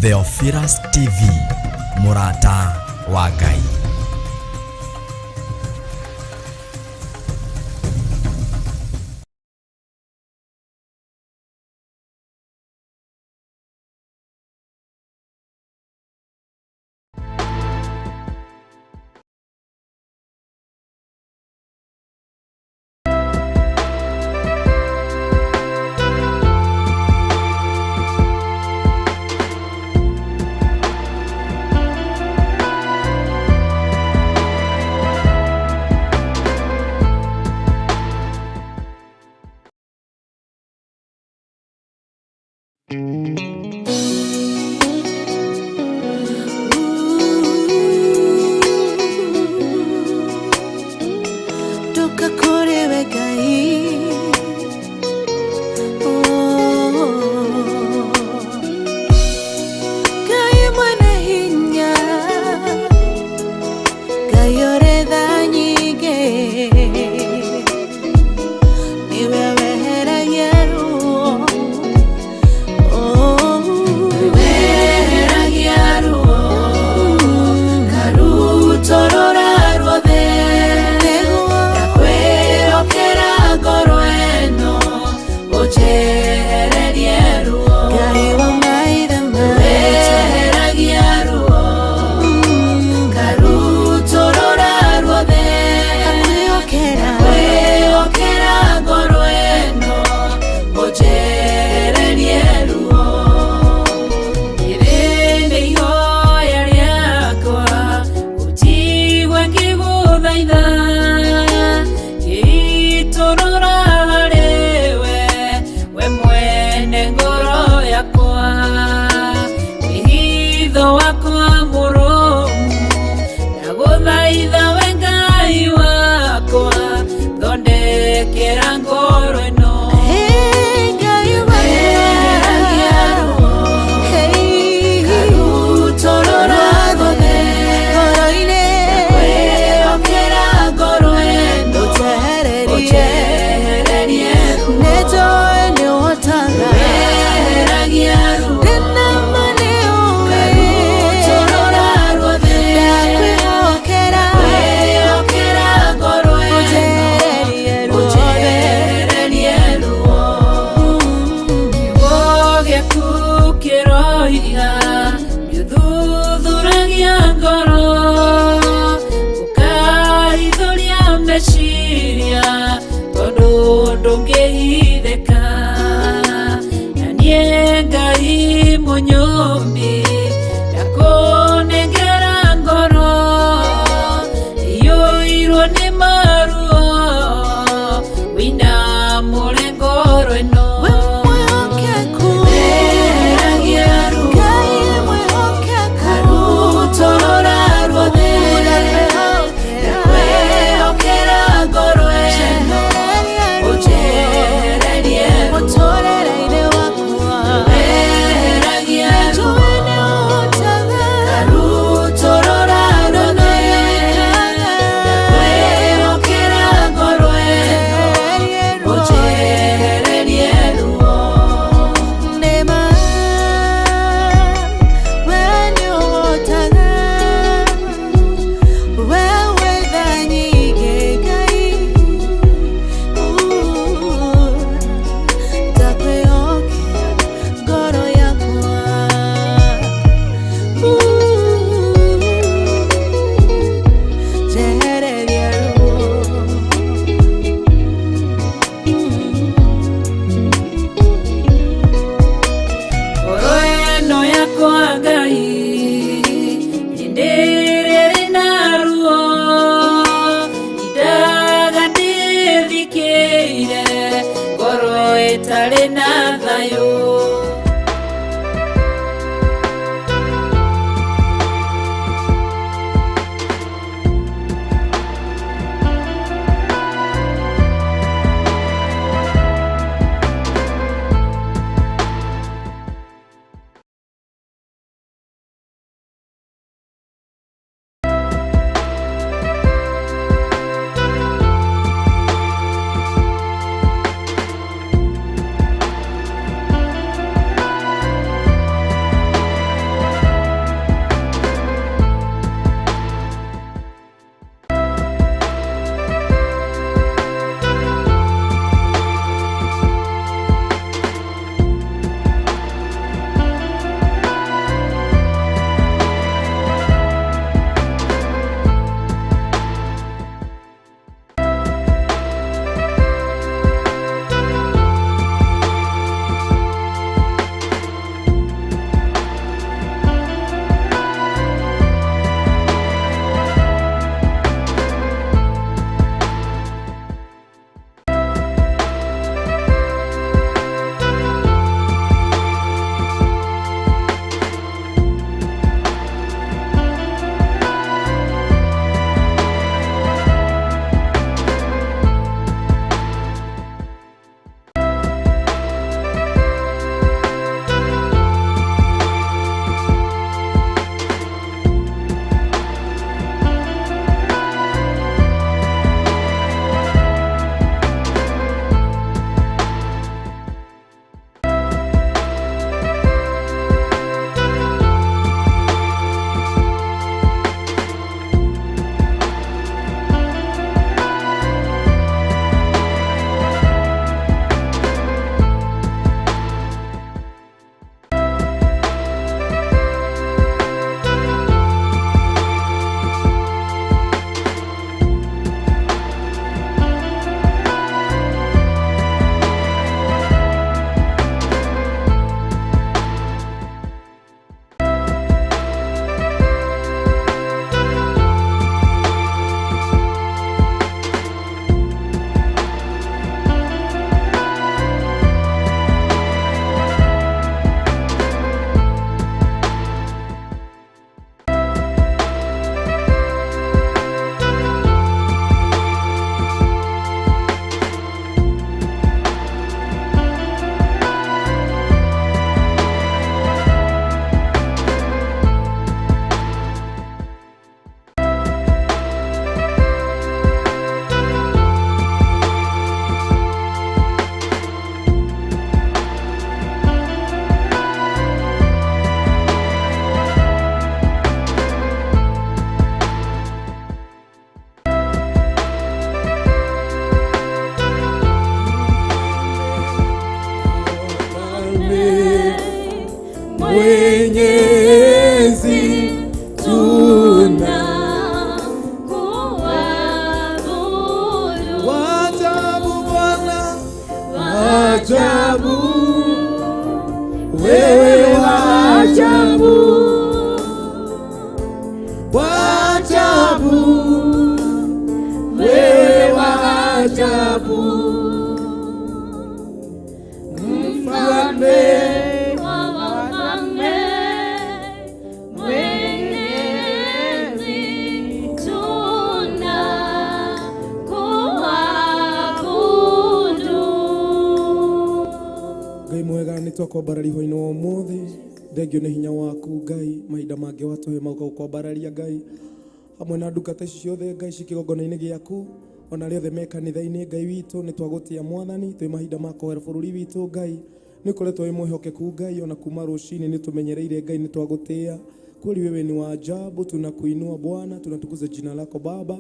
Theophilus TV, mũrata wa Ngai. Toka kũrĩ we Ngai. Oh. Ngai mwene hinya, Ngai ũrĩ tha nyingĩ, nĩwe weheragia ruo. Oh. Weheragia ruo karutorora ruothe, ndakwĩhokera ngoro ĩno ũnjehererie ruo. Ngai wa maithe maitũ. Weheragia ruo karutorora ruothe, Ndakwĩhokera. Ndakwĩhokera ngoro ĩno ũnjehererie ruo. Rĩrĩ nĩ ihoya rĩakwa, ũnjigue ngĩgũthaitha, ngĩitũrũra harĩwe, we mwene ngoro yakwa. Wĩhitho wakwa mũrũmu, ndagũthaitha we Ngai wakwa, thondekera ngoro ĩno. Hey, Ngai wakwa. Weheragia ruo Hey. karutorora ruothe, Ngoro-inĩ. Ndakwĩhokera ngoro ĩno Ũnjehererie. ũnjehererie ruo. Nĩnjũĩ nĩũhotaga. Weheragia ruo Ndĩna ma nĩũĩ. karutorora ruothe, Ndakwĩhokera. Ndakwĩhokera ngoro ĩno Ũnjehererie ruothe. ũnjehererie ruo. Kiugo gĩaku kĩroiga nĩũthuthuragia ngoro, ũkahithũria meciria, tondũ ndũngĩhithĩka. Na niĩ Ngai mũnyũmbi, ndakũnengera ngoro iyũirwo nĩ maruo, wĩinamũre ngoro ĩno. We mwĩhokeku. Weheragia ruo Ngai mwĩhokeku. karutorora ruothe, ndakwĩhokera ngoro ĩno ũnjehererie ruo. Mũtũũrĩre-inĩ wakwa. Weheragia ruo Nĩnjũĩ nĩũhotaga. karutorora ruothe, ndakwĩhokera ngoro ĩno ũnjehererie ruo. Nĩma, we nĩũhotaga. We wĩ tha nyingĩ, Ngai. Ndakwĩhokera ngoro yakwa. Njehereria ruo. Ngoro ĩno yakwa Ngai hĩndĩ ĩrĩa ĩrĩ na ruo, indaga ndĩthikĩire, ngoro ĩtarĩ na thayũ. Mwenyezi Tunakuabudu. Waajabu Bwana, waajabu, wewe waajabu, waajabu, wewe waajabu, mfalme wa wafalme, Mwenyezi, tunakuabudu. Ngai mwega, nĩ twakwambararia hwainĩ wa ũmũthĩ. Thengio nĩ hinya waku Ngai. Mahinda mangĩ watũhe mauka gũkwambararia Ngai hamwe na ndungata ici ciothe Ngai ci kĩgongona-inĩ gĩaku, ona arĩa othe me kanitha-inĩ. Ngai witũ, nĩ twagũtĩa Mwathani. Twĩ mahinda ma kũhoera bũrũri witũ Ngai, nĩ ũkoretwo wĩ mwĩhokeku Ngai, ona kuma rũcinĩ nĩ tũmenyereire Ngai, nĩ twagũtĩa kweli. Wewe ni wa ajabu, tunakuinua Bwana, tunatukuza jina lako Baba.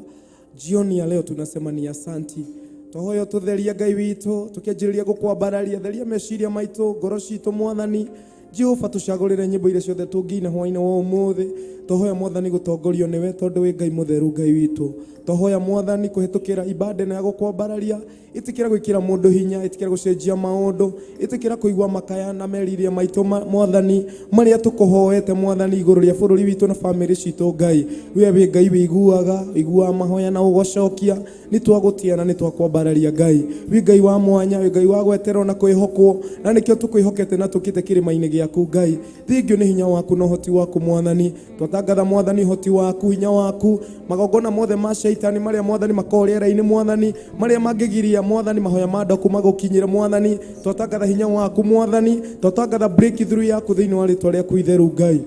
Jioni ya leo tunasema ni asanti. Twahoya tutheria Ngai witũ, tukianjĩrĩria gũkwambararia, theria meciria maitũ, ngoro citũ Mwathani Jehova, tũcagũrĩre nyĩmbo iria ciothe tũngĩina hwainĩ wa ũmũthĩ. Twahoya Mwathani gũtongorio nĩwe, tondũ wĩ Ngai mũtheru. Ngai witũ, twahoya Mwathani kũhĩtũkĩra ibada ĩno ya gũkwambararia, ĩtĩkĩra gwĩkĩra mũndũ hinya, ĩtĩkĩra gũcenjia maũndũ, ĩtĩkĩra kũigua makaya na meriria maitũ Mwathani marĩa tũkũhoete Mwathani igũrũ rĩa bũrũri witũ na bamĩrĩ citũ. Ngai, we wĩ Ngai wĩiguaga, wĩiguaga mahoya na ũgacokia. Nĩ twagũtĩa na nĩ twakwambararia Ngai. Wĩ Ngai wa mwanya, wĩ Ngai wa gweterwo na kwĩhokwo, na nĩkĩo tũkwĩhokete na tũkĩte kĩrĩma-inĩ gĩaku Ngai. Thengio nĩ hinya waku na ũhoti waku Mwathani. Twatangatha Mwathani ũhoti waku, hinya waku, magongona mothe ma shaitani marĩa Mwathani makoragwo rĩera-inĩ Mwathani, marĩa mangĩgiria Mwathani mahoya ma andũ aku magũkinyĩre Mwathani. Twatangatha hinya waku Mwathani, twatangatha breakthrough yaku thĩinĩ wa rĩtwa rĩaku itheru Ngai.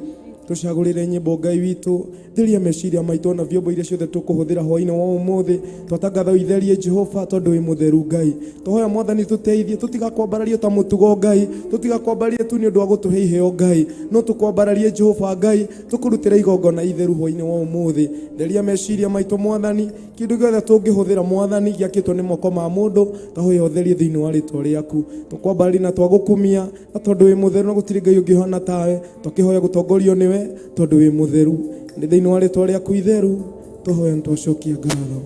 Tũcagũrĩre nyĩmbo Ngai witũ, theria meciria maitũ na vyombo iria ciothe tũkũhũthĩra hwainĩ wa ũmũthĩ. Twatangatha ũitherie Jehova, tondũ wĩ mũtheru Ngai. Twahoya Mwathani tũteithie, tũtigakwambararie ta mũtugo Ngai, tũtigakwambararie tu nĩ ũndũ wa gũtũhe iheo Ngai, no tũkwambararie Jehova Ngai, tũkũrutĩre igongona itheru hwainĩ wa ũmũthĩ. Theria meciria maitũ Mwathani, kĩndũ gĩothe tũngĩhũthĩra Mwathani gĩakĩtwo nĩ moko ma mũndũ, twahoya ũtherie thĩinĩ wa rĩtwa rĩaku. Tũkwambararia na twagũkumia, na tondũ wĩ mũtheru na gũtirĩ Ngai ũngĩhana tawe, tũkĩhoya gũtongorio nĩwe tondũ wĩ mũtheru. Nĩ thĩinĩ wa rĩtwa rĩaku itheru twahoya na twacokia ngatho.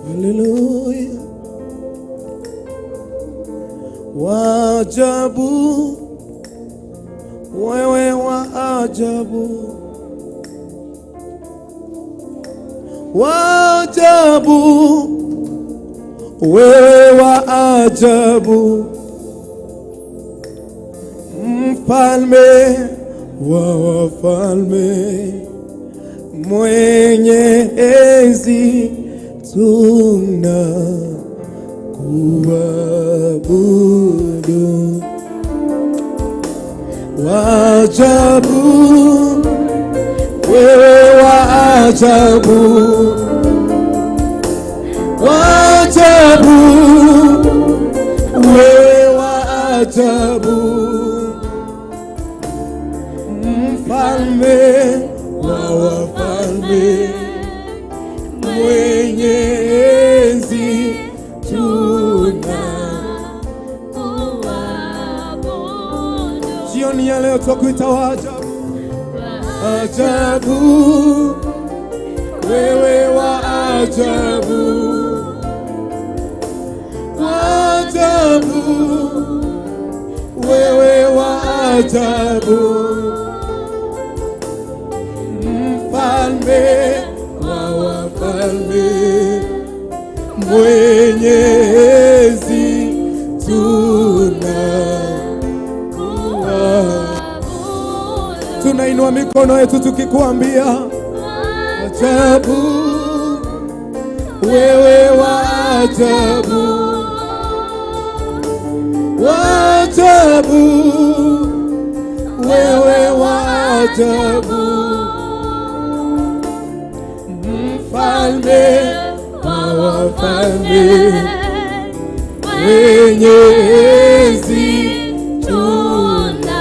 Haleluya. Waajabu, wewe wa ajabu, waajabu, wewe wa ajabu, mfalme wa wafalme, mwenye enzi, tunakuabudu. Waajabu, wewe wa ajabu, waajabu, wewe wa ajabu, mfalme wa wafalme, mwenye enzi, Tunakuabudu. Jioni ya leo twakuita wa ajabu, ajabu, wewe wa ajabu, ajabu, wewe wa ajabu, mfalme wa wafalme, mwenye enzi, Kuabudu. Tunainua mikono yetu tukikuambia ajabu, wewe wa ajabu, wa ajabu, wewe wa ajabu, mfalme wa wafalme, mwenye enzi, Tunakuabudu.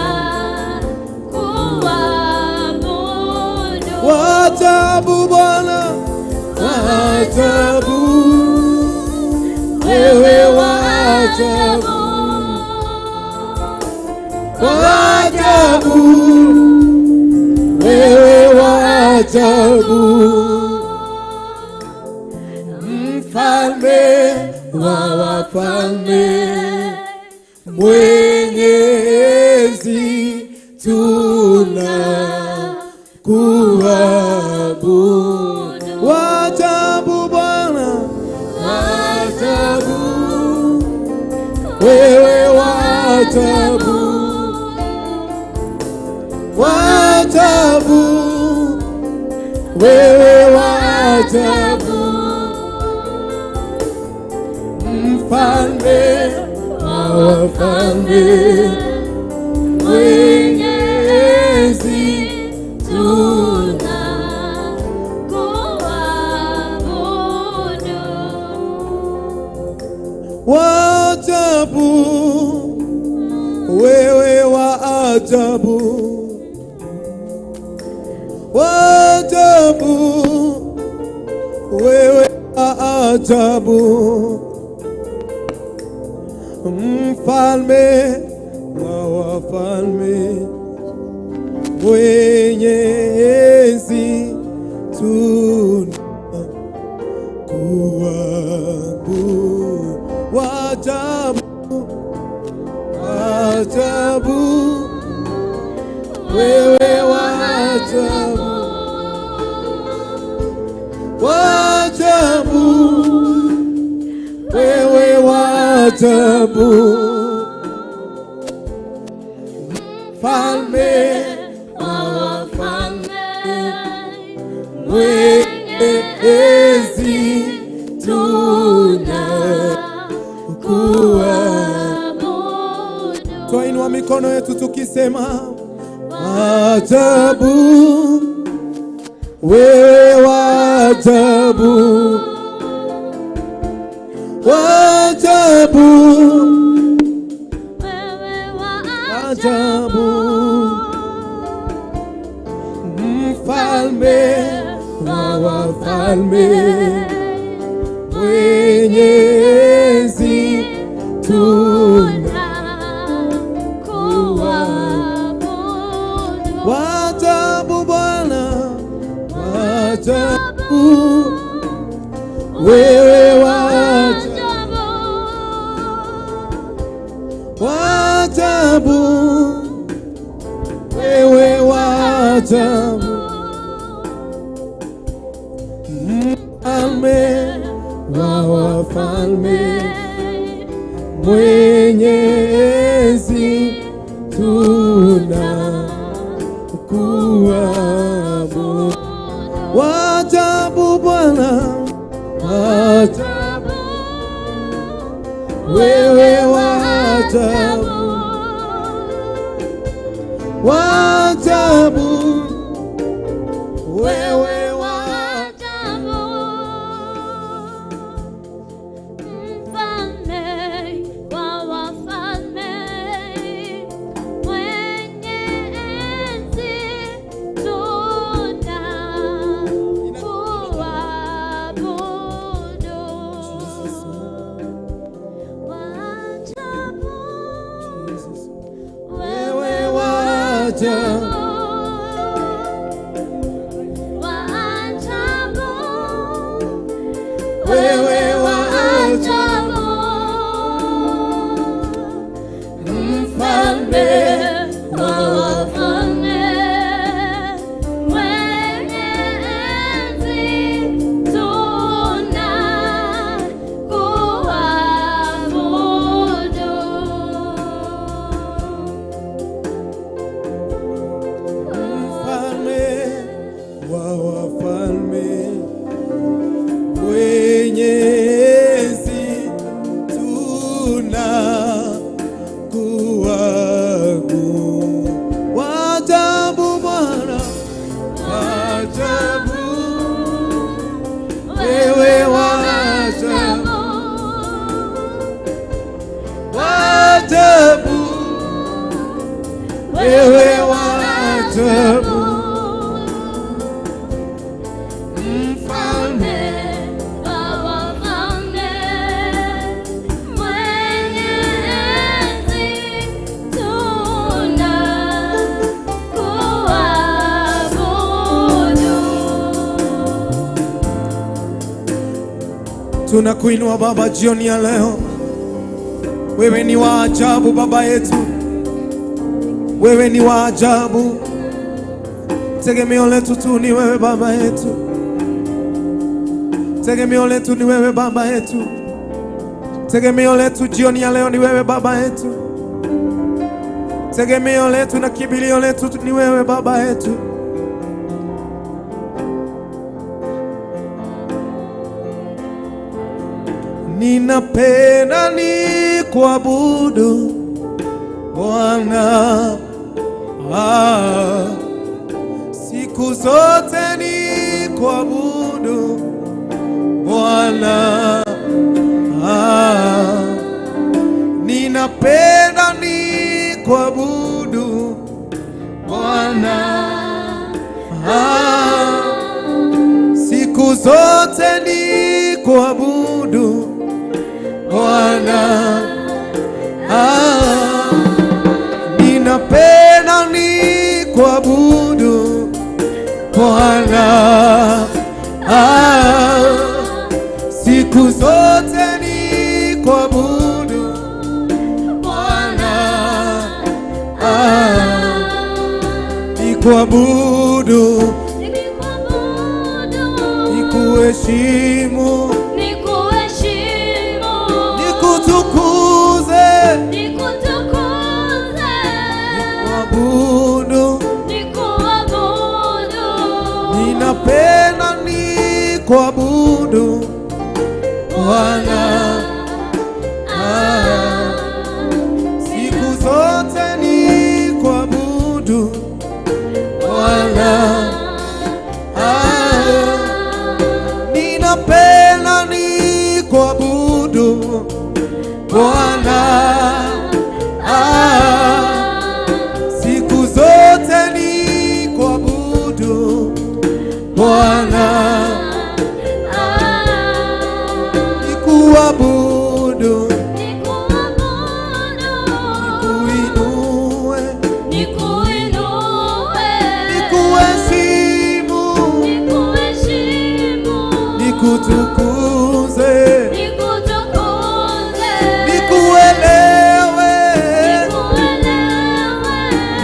Wa ajabu Bwana, wa ajabu, wewe wa ajabu, Waajabu, wewe waajabu, mfalme wa wafalme, Mwenyezi tunakuabudu. Waajabu Bwana, waajabu, wewe waajabu, waajabu, wewe waajabu, mfalme wa wafalme, Mwenyezi Tunakuabudu. Waajabu, wewe waajabu, waajabu, wewe waajabu, mfalme wa wafalme, Mwenyezi tunakuabudu. Waajabu, waajabu, wewe waajabu, waajabu, wewe waajabu, mfalme wa wafalme, Mwenyezi tunakuabudu. Twainua mikono yetu tukisema, ajabu, wewe waajabu, waajabu, ajabu, mfalme wa wafalme, Mwenyezi Tunakuabudu. Waajabu Bwana, waajabu, wewe waajabu, waajabu, wewe waajabu, mfalme wa wafalme, Mwenyezi tunakuabudu. Waajabu Bwana, waajabu, wewe waajabu, waajabu, wewe waajabu, Mfalme wa wafalme, mwenye enzi, tunakuabudu. Waajabu, wewe waajabu, waajabu, wewe waajabu, mfalme wa wafalme, mwenye enzi, tunakuabudu. Mfalme wa wafalme, Mwenyezi tunakuabudu. Waajabu Bwana, waajabu, wewe waajabu, waajabu, wewe waajabu, mfalme Wa wafalme, mwenye enzi, Tunakuinua Baba jioni ya leo. Wewe ni wa ajabu Baba yetu, wewe ni wa ajabu. Tegemeo letu tu ni wewe Baba yetu, tegemeo letu ni wewe Baba yetu, tegemeo letu jioni ya leo ni wewe Baba yetu, tegemeo letu na kimbilio letu ni wewe Baba yetu. Ninapenda nikuabudu Bwana, ah, siku zote nikuabudu Bwana, ah, ninapenda nikuabudu Bwana, ah, siku zote nikuabudu Bwana, ah, ninapenda nikuabudu Bwana, ah, siku zote nikuabudu Bwana, ah, nikuabudu, nikuheshimu, nikutukuze, nikuabudu, ninapenda nikuabudu Bwana, ah, siku zote nikuabudu Bwana, ah, ninapenda nikuabudu Bwana, ah, siku zote nikuabudu Bwana, nikuabudu, nikuinue, nikuheshimu, nikutukuze, nikuelewe,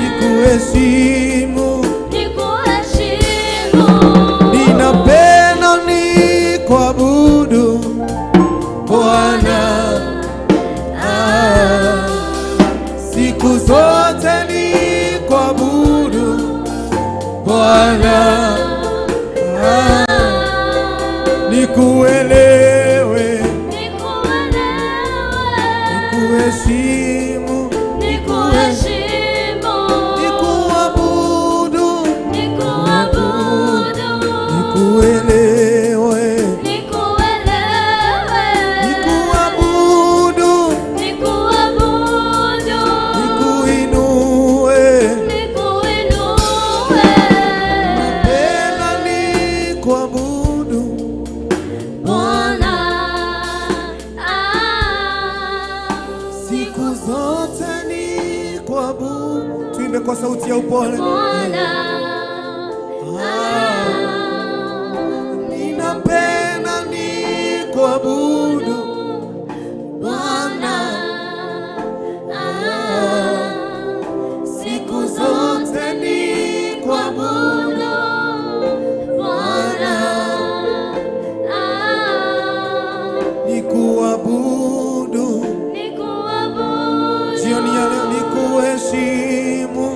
nikuheshimu, ninapenda nikuabudu Bwana, ah, siku zote nikuabudu Bwana, ah, nikuelewe, nikuheshimu, nikuabudu, nikuelewe, nikuabudu, nikuinue, napenda nikuabudu siku zote nikuabudu. Tuimbe kwa sauti ya upole. Ah, ninapenda nikuabudu Bwana, ah, siku zote nikuabudu Bwana, nikuabudu jioni ya leo, nikuheshimu,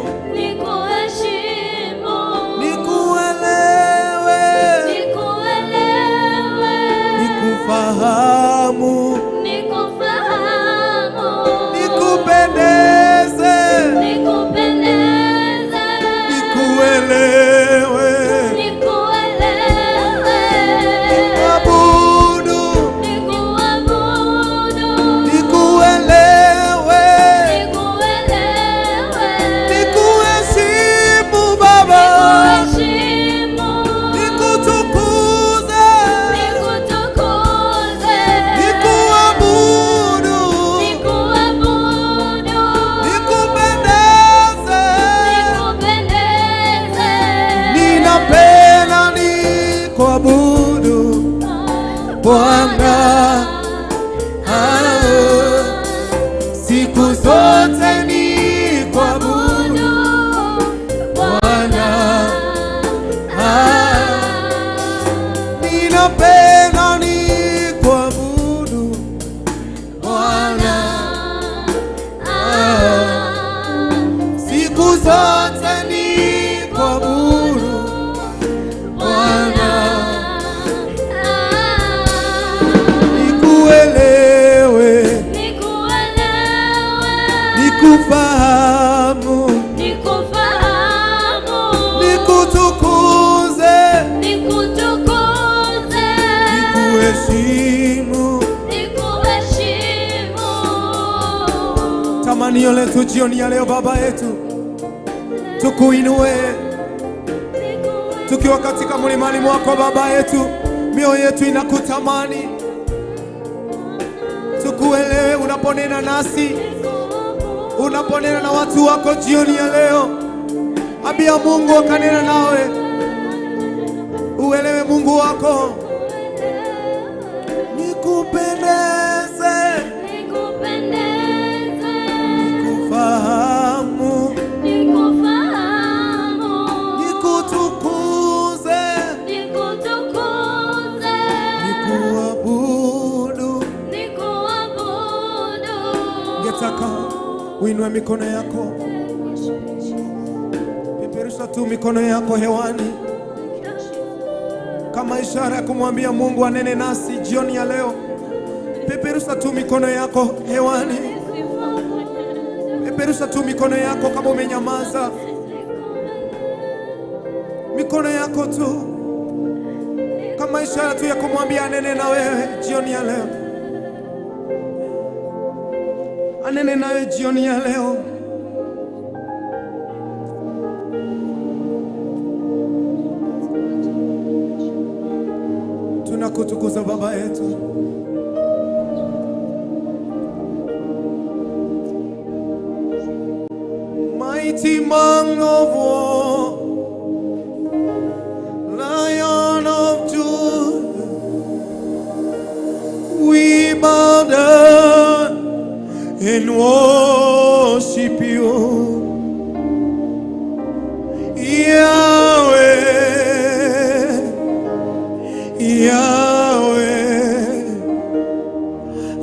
Nikufahamu, Nikufahamu, nikutukuze, nikutukuze, nikuheshimu. Nikuheshimu. Tamanio letu jioni ya leo, Baba yetu, tukuinue tukiwa katika mlimani mwako Baba yetu, mioyo yetu inakutamani, tukuelewe unaponena nasi, unaponena na watu wako jioni ya leo. Ambia Mungu akanena nawe, uelewe Mungu wako. Nikupendeze, Nikupendeze, nikufahamu, nikufahamu, nikutukuze, nikutukuze, nikuabudu. Nikuabudu. Ningetaka uinue mikono yako, peperusha tu mikono yako hewani kama ishara ya kumwambia Mungu anene nasi jioni ya leo. Peperusha tu mikono yako hewani, peperusha tu mikono yako kama umenyamaza, mikono yako tu kama ishara tu ya kumwambia anene na wewe jioni ya leo, anene nawe jioni ya leo. Tunakutukuza Baba yetu. Mighty man of war, Lion of Judah, we bow down and worship you. Yahweh, Yahweh,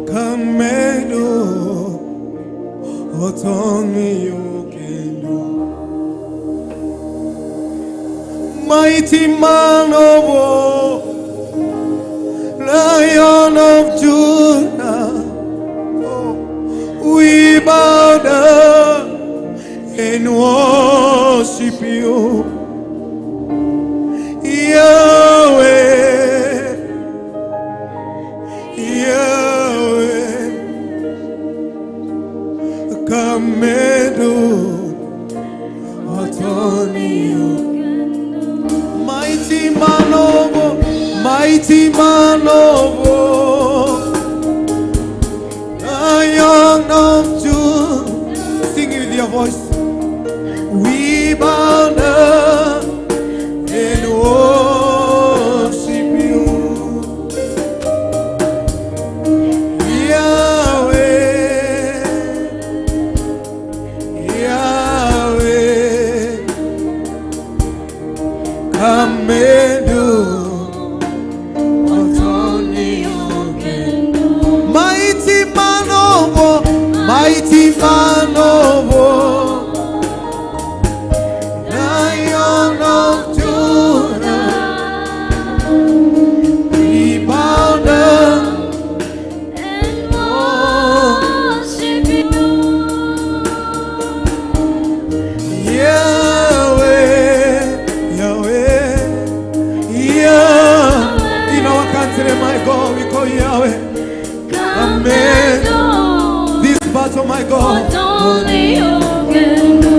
come and do what only you can do. Mighty man of war, Lion of Judah, oh, we bow down and worship you. Yahweh, Yahweh, come and do what only you. Mighty man of war, mighty man of war, Lion of Judah, sing it with your voice. We bow down and worship you, Yahweh, Yahweh, come and do what only you can do. Mighty man of war, mighty man of war, Lion of Judah, we bow down And worship you. Yahweh, Yahweh, Yah. In our country, my God, we call Yahweh. Come and do This battle, my God. what only you can do.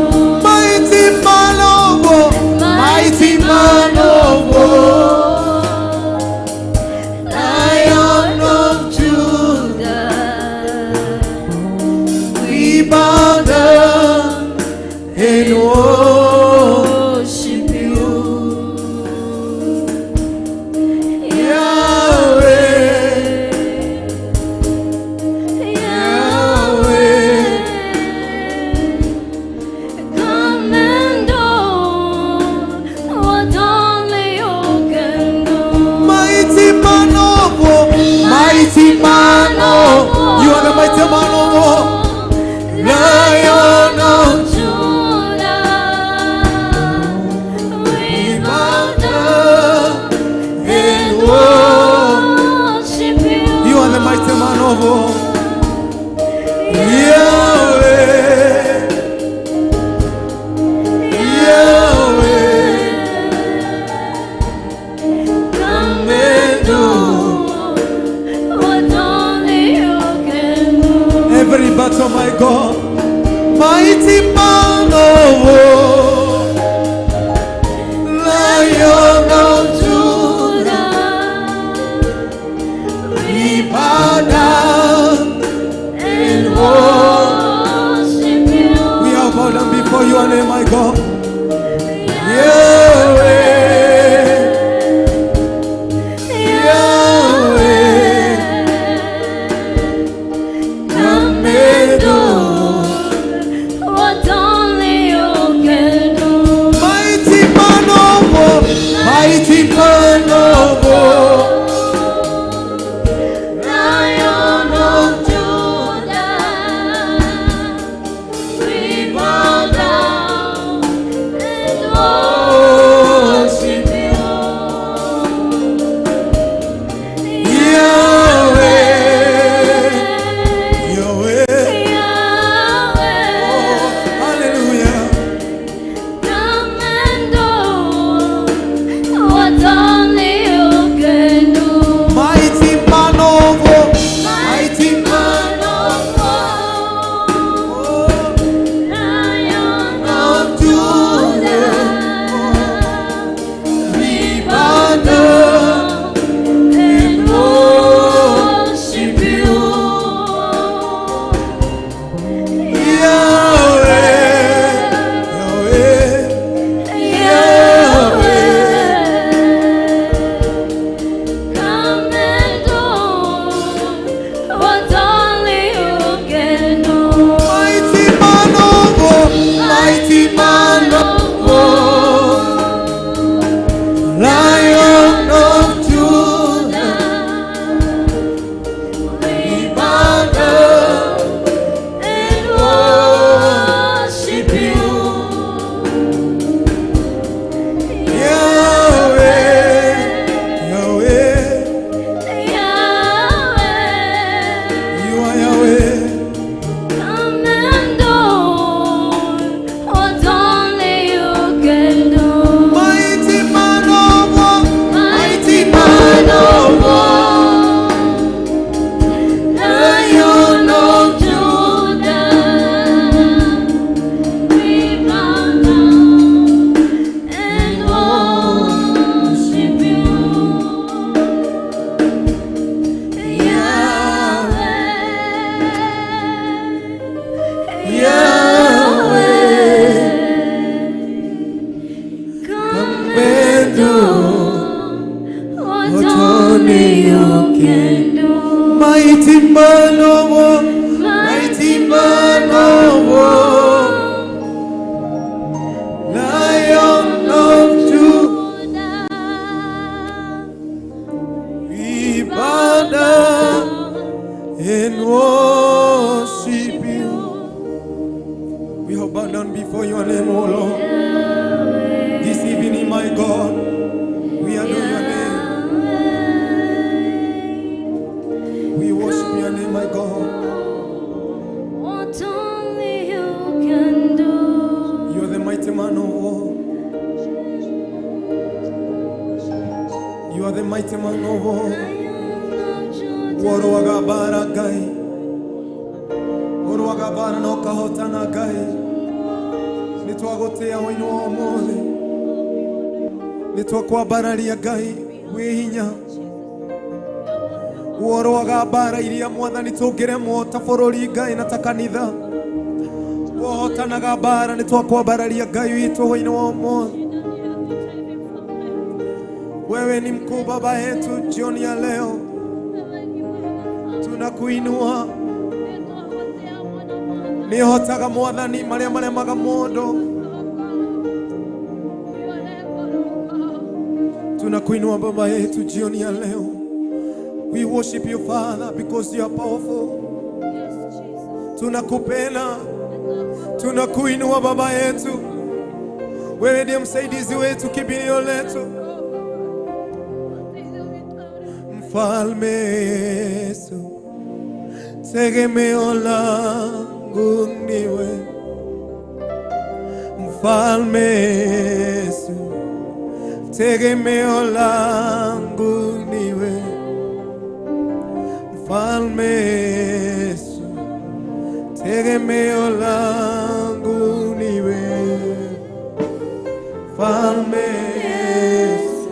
Mighty man of war, mighty man of war, Lion of Judah, we bow down and worship you. Yahweh, Yahweh, Come and do what only you can do. Mighty man of war, mighty man of war, you are the mighty man of war, Lion of Judah, God, mighty man of war, Lion of Judah, we bow down And worship you. We are bowed down before your name, my God. Yahweh, Yahweh, Come and do what only you can do. Mighty man of war, mighty man of war, Lion of Judah, we bow down and worship you. Yahweh, Yahweh, Yahweh, hallelujah. come and do what only you can do. Mighty man of war, mighty man Man of war, of Lion of Judah, Judah, we bow down and worship you. Yahweh, Yahweh, Yahweh, come and do what only you can do. Mighty man of war, mighty man of war, Lion of Judah, We bow down and worship you. Yahweh, Yahweh, Yahweh, you are Yahweh. come and do what only you can do. Mighty man of war, mighty man of war, Lion of Judah, we bow down and worship you. Yahweh, Yahweh, come and do what only you can do. Mighty man of war, mighty man of war, Lion of Judah, we bow down and worship you. We have bowed down before your name, O Lord. This evening, my God, we adore your name. We worship your name, my God. What only you can do. You are the mighty man of war. You are the mighty man of war. Ũrũaga mbara Ngai, ũrũaga mbara na ũkahotana Ngai. Nĩ twagũtĩa hwainĩ wa ũmũthĩ, nĩ twakwambararia Ngai wĩ hinya. Ũrũaga mbara iria Mwathani tũngĩremwo ta bũrũri Ngai na ta kanitha. Wohotanaga mbara, nĩ twakwambararia Ngai witũ hwainĩ wa ũmũthĩ. Wewe ni mkuu Baba yetu, jioni ya leo tunakuinua. Nĩhotaga Mwathani marĩa maremaga mũndũ. Tunakuinua Baba yetu jioni ya leo. We worship you, Father, because you are powerful. Tunakupenda, tunakuinua Baba yetu. Wewe ndiye msaidizi wetu, kimbilio letu. Mfalme Yesu, tegemeo langu niwe. Mfalme Yesu, tegemeo langu niwe. Mfalme Yesu, Tegemeo langu ni wewe, Mfalme Yesu.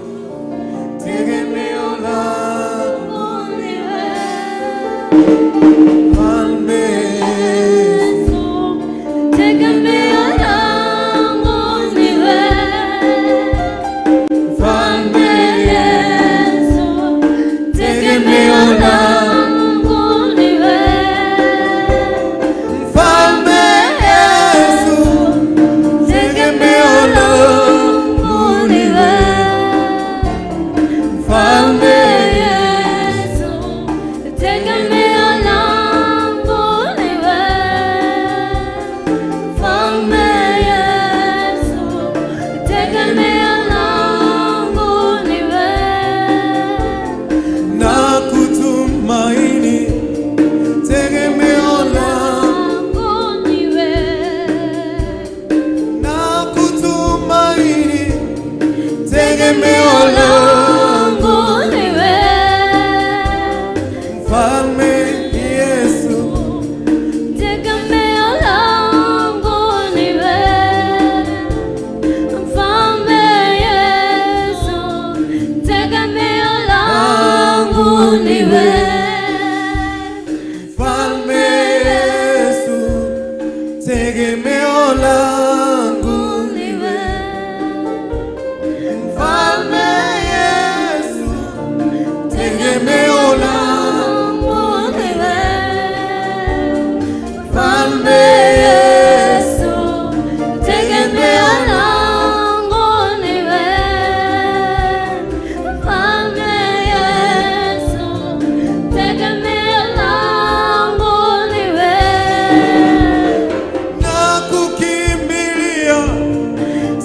Tegemeo langu ni wewe, Mfalme Yesu. Tegemeo langu ni wewe, Mfalme Yesu. Tegemeo langu ni wewe, Mfalme Yesu, tegemeo langu ni wewe, Mfalme Yesu. Tegemeo langu ni wewe, Mfalme Yesu. Tegemeo langu ni wewe, na kutumaini, tegemeo langu langu ni wewe, na kutumaini, tegemeo langu langu ni wewe. Mfalme Yesu, Tegemeo langu ni wewe, Mfalme Yesu. Tegemeo langu ni wewe, Mfalme Yesu, tegemeo langu ni wewe, Mfalme Yesu, tegemeo langu ni wewe, Mfalme Yesu, Yesu. Tegemeo langu ni wewe, Mfalme Yesu. Tegemeo langu ni wewe, na kukimbilia,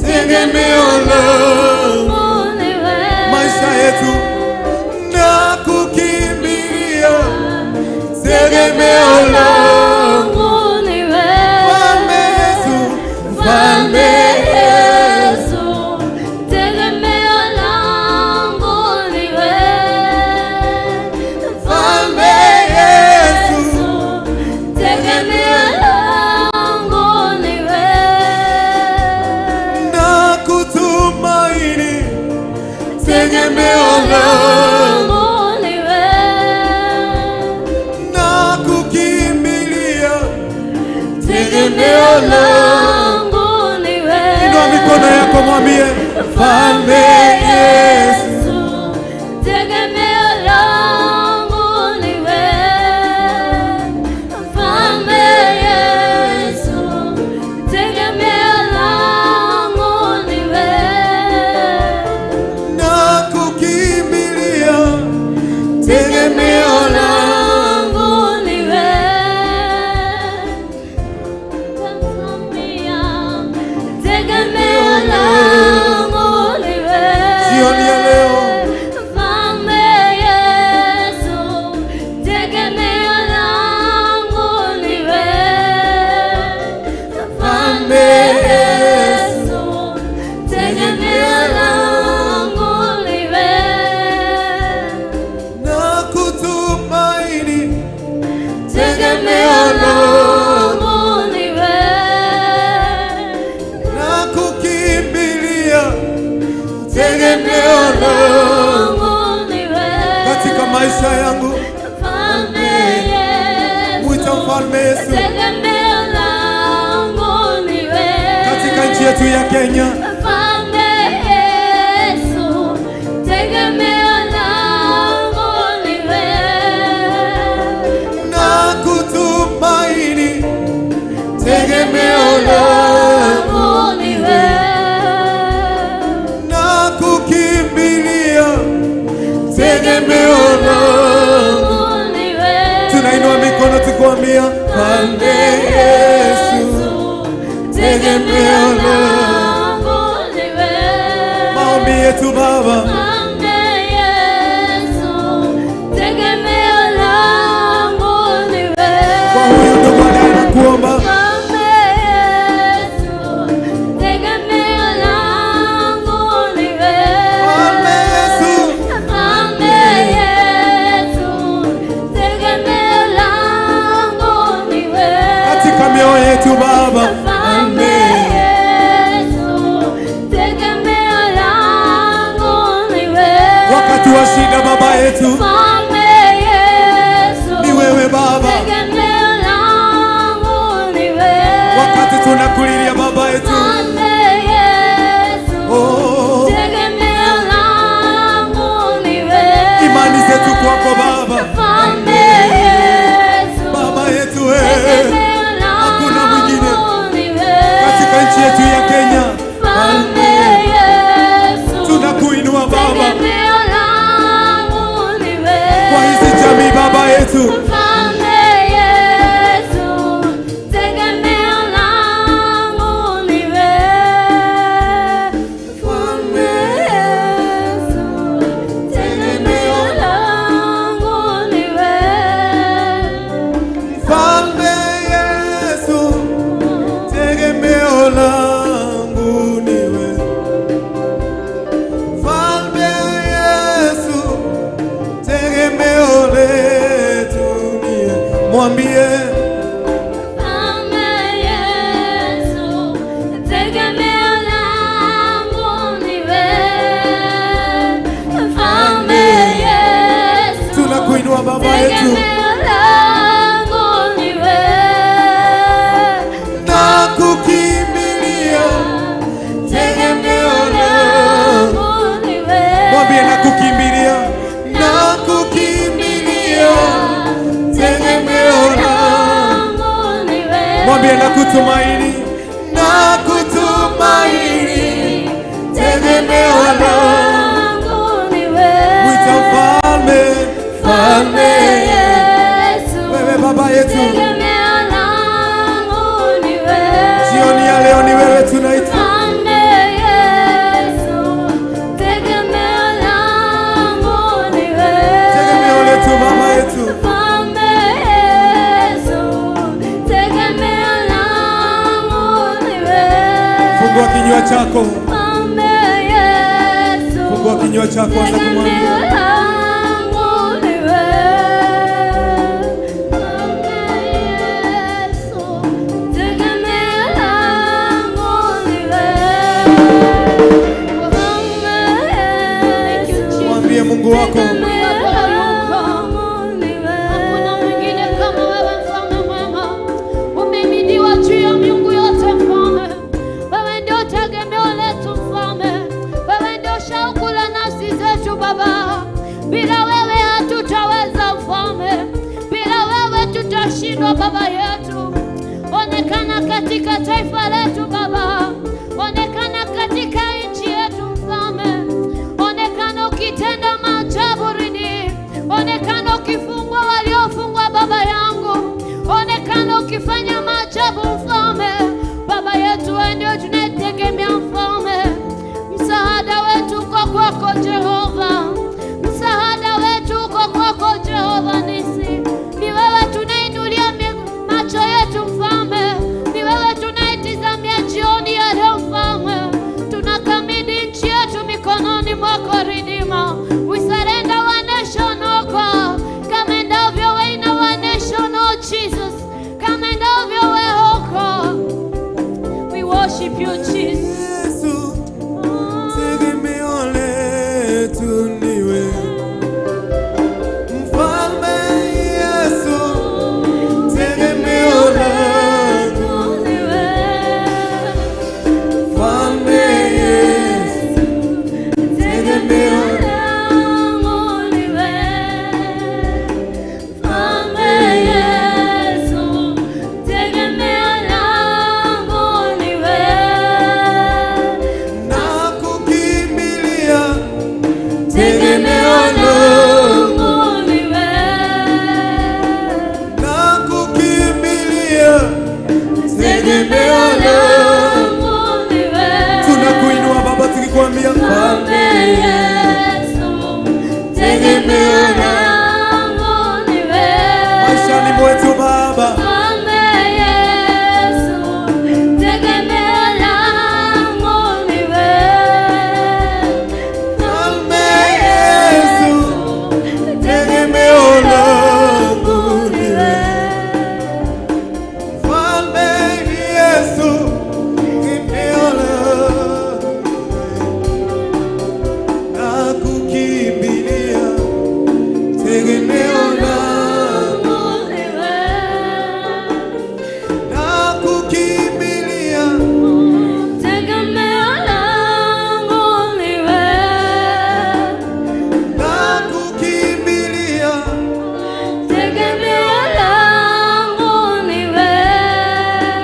tegemeo langu ni wewe, maisha yetu, na kukimbilia, tegemeo langu ni wewe, Mfalme Yesu, Mfalme Yesu. Tegemeo langu ni wewe, Mfalme Yesu, Tegemeo langu ni wewe, na kutumaini, tegemeo langu ni wewe, na kukimbilia, tegemeo langu ni wewe. Inua mikono yako mwambie, Mfalme Yesu, Tegemeo langu ni wewe, Mfalme Yesu. Tegemeo langu ni wewe, na kukimbilia, tegemeo langu langu ni wewe. Tegemeo langu ni wewe, Jioni ya leo. Mfalme Yesu. Tegemeo langu ni wewe, Mfalme Yesu. Tegemeo langu ni wewe, na kutumaini, tegemeo langu ni wewe, na kukimbilia, tegemeo langu langu ni wewe, katika maisha yangu, Mfalme Yesu. mwita Mfalme Yesu Tegemeo langu ni wewe, katika nchi yetu ya Kenya, Mfalme Yesu. Tegemeo langu ni wewe, na kutumaini, tegemeo langu langu ni wewe, na kukimbilia, tegemeo langu. ni wewe. Tunainua mikono tukuambia, Mfalme Yesu, Tegemeo langu ni wewe, maombi yetu Baba, Mfalme Yesu. Tegemeo langu ni kwa wewe, huyu ndugu anaye nakuomba, Mfalme Yesu. Tegemeo langu ni wewe, Mfalme Yesu, Mfalme Yesu. Tegemeo langu ni wewe, katika Tegemeo yetu Baba. Mfalme Yesu, tegemeo langu ni wewe. Wakati wa shida Baba yetu Mfalme Yesu, ni wewe Baba. Tegemeo langu ni wewe. Wakati tunakulilia Baba yetu, Mfalme Yesu, oh, tegemeo langu ni wewe. Imani zetu kwako Baba. Mfalme Yesu, Baba yetu wewe, tegemeo langu hakuna mwingine ni wewe. katika nchi yetu ya Kenya. Mfalme Yesu, Tunakuinua Baba tegemeo langu ni wewe. kwa hizi jamii Baba yetu. Mfalme Yesu, tegemeo langu ni wewe. Mfalme Yesu, tegemeo langu ni wewe. Mfalme Yesu, tegemeo langu ni wewe. Mfalme Yesu, tegemeo letu ni wewe. Mwambie Mfalme Yesu, tegemeo langu ni wewe. Mfalme Yesu, tunakuinua Baba yetu tegemeo langu ni wewe. na kukimbilia Tegemeo langu ni wewe. Mwambie na kukimbilia, na kukimbilia tegemeo langu. Langu ni wewe. Mwambie na kutumaini, na kutumaini tegemeo langu. Langu ni wewe. Mwita mfalme, Mfalme mfalme Yesu, wewe Baba yetu, tegemeo langu ni wewe. jioni ya leo ni wewe tunaita. Mfalme Yesu, tegemeo langu ni wewe. Tegemeo letu Baba yetu, Mfalme Yesu, tegemeo langu ni wewe. fungua kinywa chako, Mfalme Yesu, fungua kinywa chako, anza tegemeo kumwambia langu ni wewe. Mfalme Yesu, tegemeo langu ni wewe. Mfalme Yesu, mwambie Mungu wako. tegemeo langu ni wewe. Hakuna mwingine kama wewe mfalme mwema. Umehimidiwa juu ya miungu yote mfalme. Wewe ndio tegemeo letu mfalme. Wewe ndio shauku la nafsi zetu Baba. Bila wewe hatutaweza mfalme. Bila wewe tutashindwa Baba yetu. Onekana katika taifa letu Baba. Onekana katika nchi yetu mfalme. Onekana ukitenda maajabu rini. Onekana ukifungua waliofungwa Baba yangu. Onekana ukifanya maajabu mfalme. Baba yetu, wewe ndio tunayetegemea mfalme. Msaada wetu uko kwako Jehova. Msaada wetu uko kwako Jehova nisi. Ni wewe tunainulia macho yetu mfalme. Ni wewe tunaitizamia jioni ya leo. Nakukimbilia, Tegemeo langu ni wewe, nakukimbilia, tegemeo langu ni wewe,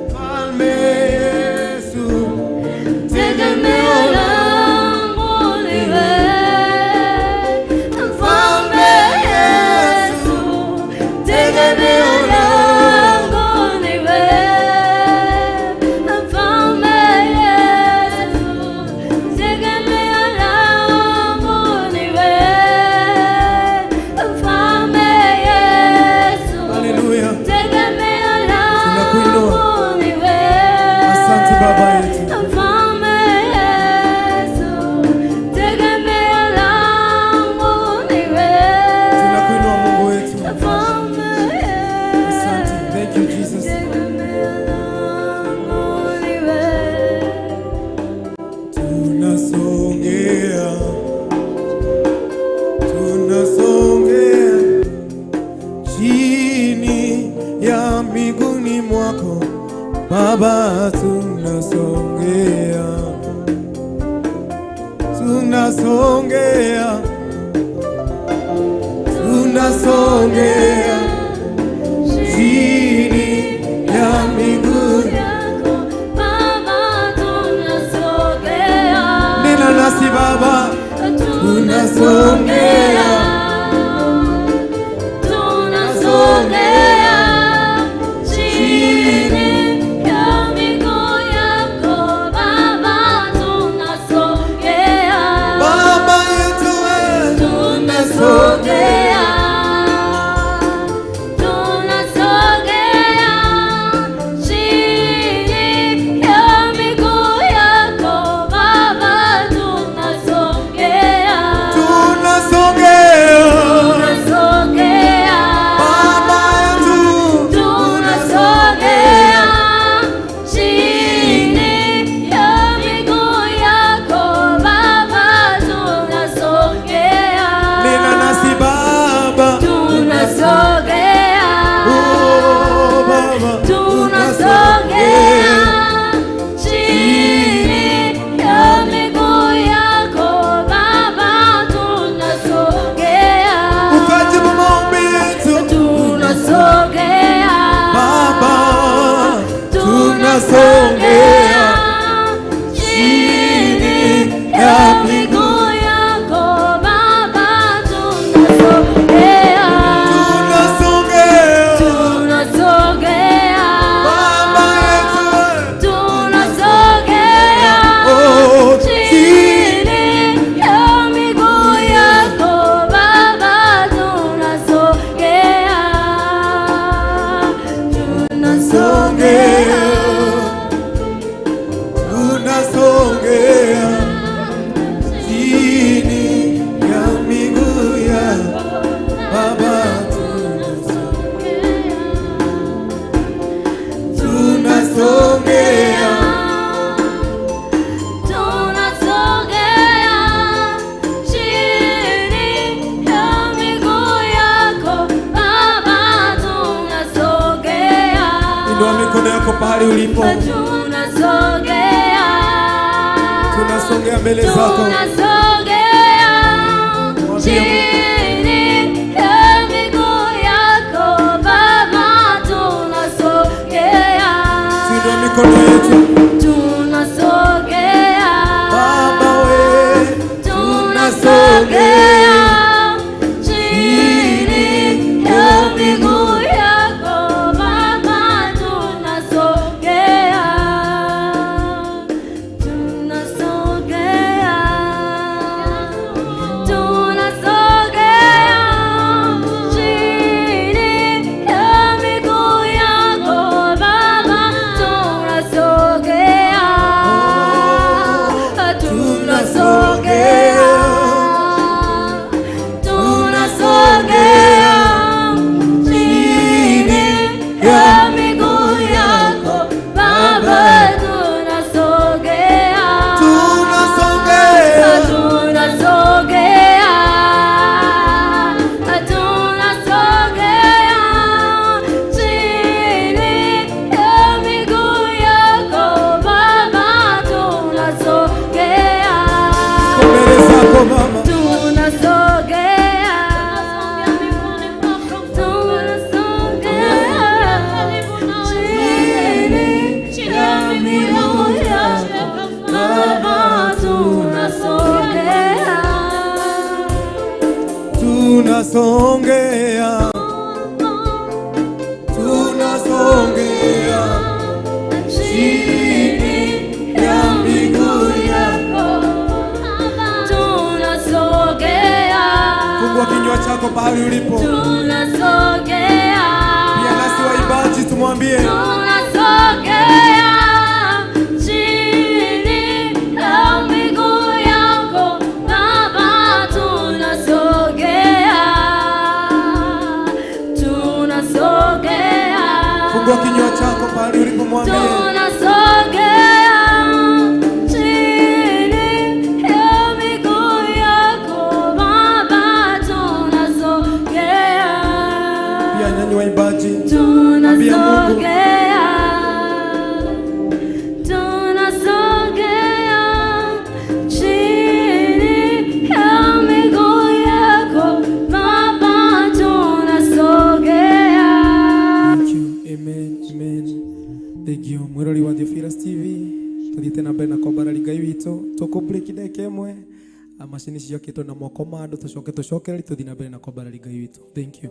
Mfalme Yesu. Tegemeo langu ni wewe, Mfalme Yesu, tegemeo langu ni wewe, Mfalme Yesu, tegemeo langu ni wewe, Mfalme Yesu. Haleluya. Tegemeo Tunakuinua. langu ni wewe. Asante Baba yetu. Mfalme Yesu, tegemeo langu ni wewe. Tunakuinua Mungu wetu. Mfalme Yesu, Asante. Thank you Jesus. tegemeo langu ni wewe. Tunasongea, tunasongea chini ya miguuni mwako Baba, tunasongea, tunasongea, tunasongea chini ya miguuni. Yako Baba, tunasogea. Nena nasi Baba, Tunasogea, tunasogea chini ya miguu yako Baba, tunasogea, Baba yetu wewe, tunasogea, tunasogea chini ya miguu yako Baba, tunasogea. Tunasongea, Tunasogea, Baba yetu, tunasogea chini ya miguu yako Baba, tunasogea, nena nasi Baba, tunasogea, oh Baba, tunasogea chini ya miguu yako Baba, tunasogea. Ukajibu maombi yetu, Tunasogea, Baba, tunasogea chini ya miguu yako Baba, tunasogea, tunasongea, tunasogea, Baba yetu, tunasogea oh, chini ya miguu yako Baba, tunasogea, tunasogea. Tunasongea chini ya miguu ya Baba, tunasongea, Tunasogea chini ya miguu yako Baba, tunasogea. Inua mikono yako pahali ulipo, Tunasogea. Tunasongea mbele zako. Tunasogea chini ya miguu yako Baba, tunasogea. Tuinue mikono yetu Tunasogea. Baba we, Tunasogea chini ya miguu yako Baba, tunasogea, tunasogea, tunasogea chini ya miguu yako Baba, tunasogea. Tunasongea, tunasongea chini ya miguu yako tunasogea, Fungua kinywa chako pahali ulipo. Tunasogea, Pia nasi waimbaji tumwambie, tunasogea chini ya miguu yako Baba, tunasogea, tunasogea, fungua kinywa chako pahali ulipo, mwambie tunasogea chini ya miguu yako Baba, tunasogea, pia nyinyi waimbaji, ambia Mungu. Tunasogea, tunasogea chini ya miguu yako Baba, tunasogea. Thank you. Amen. Amen. Thank you. Mwirori wa Theophilus TV tuthiĩte na mbere na kwambarari Ngai witũ, tũkũ break ndagĩka ĩmwe, macini ciakĩtwo na moko ma andũ, tũcoke tũcokereri tũthiĩ na mbere na kwambarari Ngai witũ. Thank you.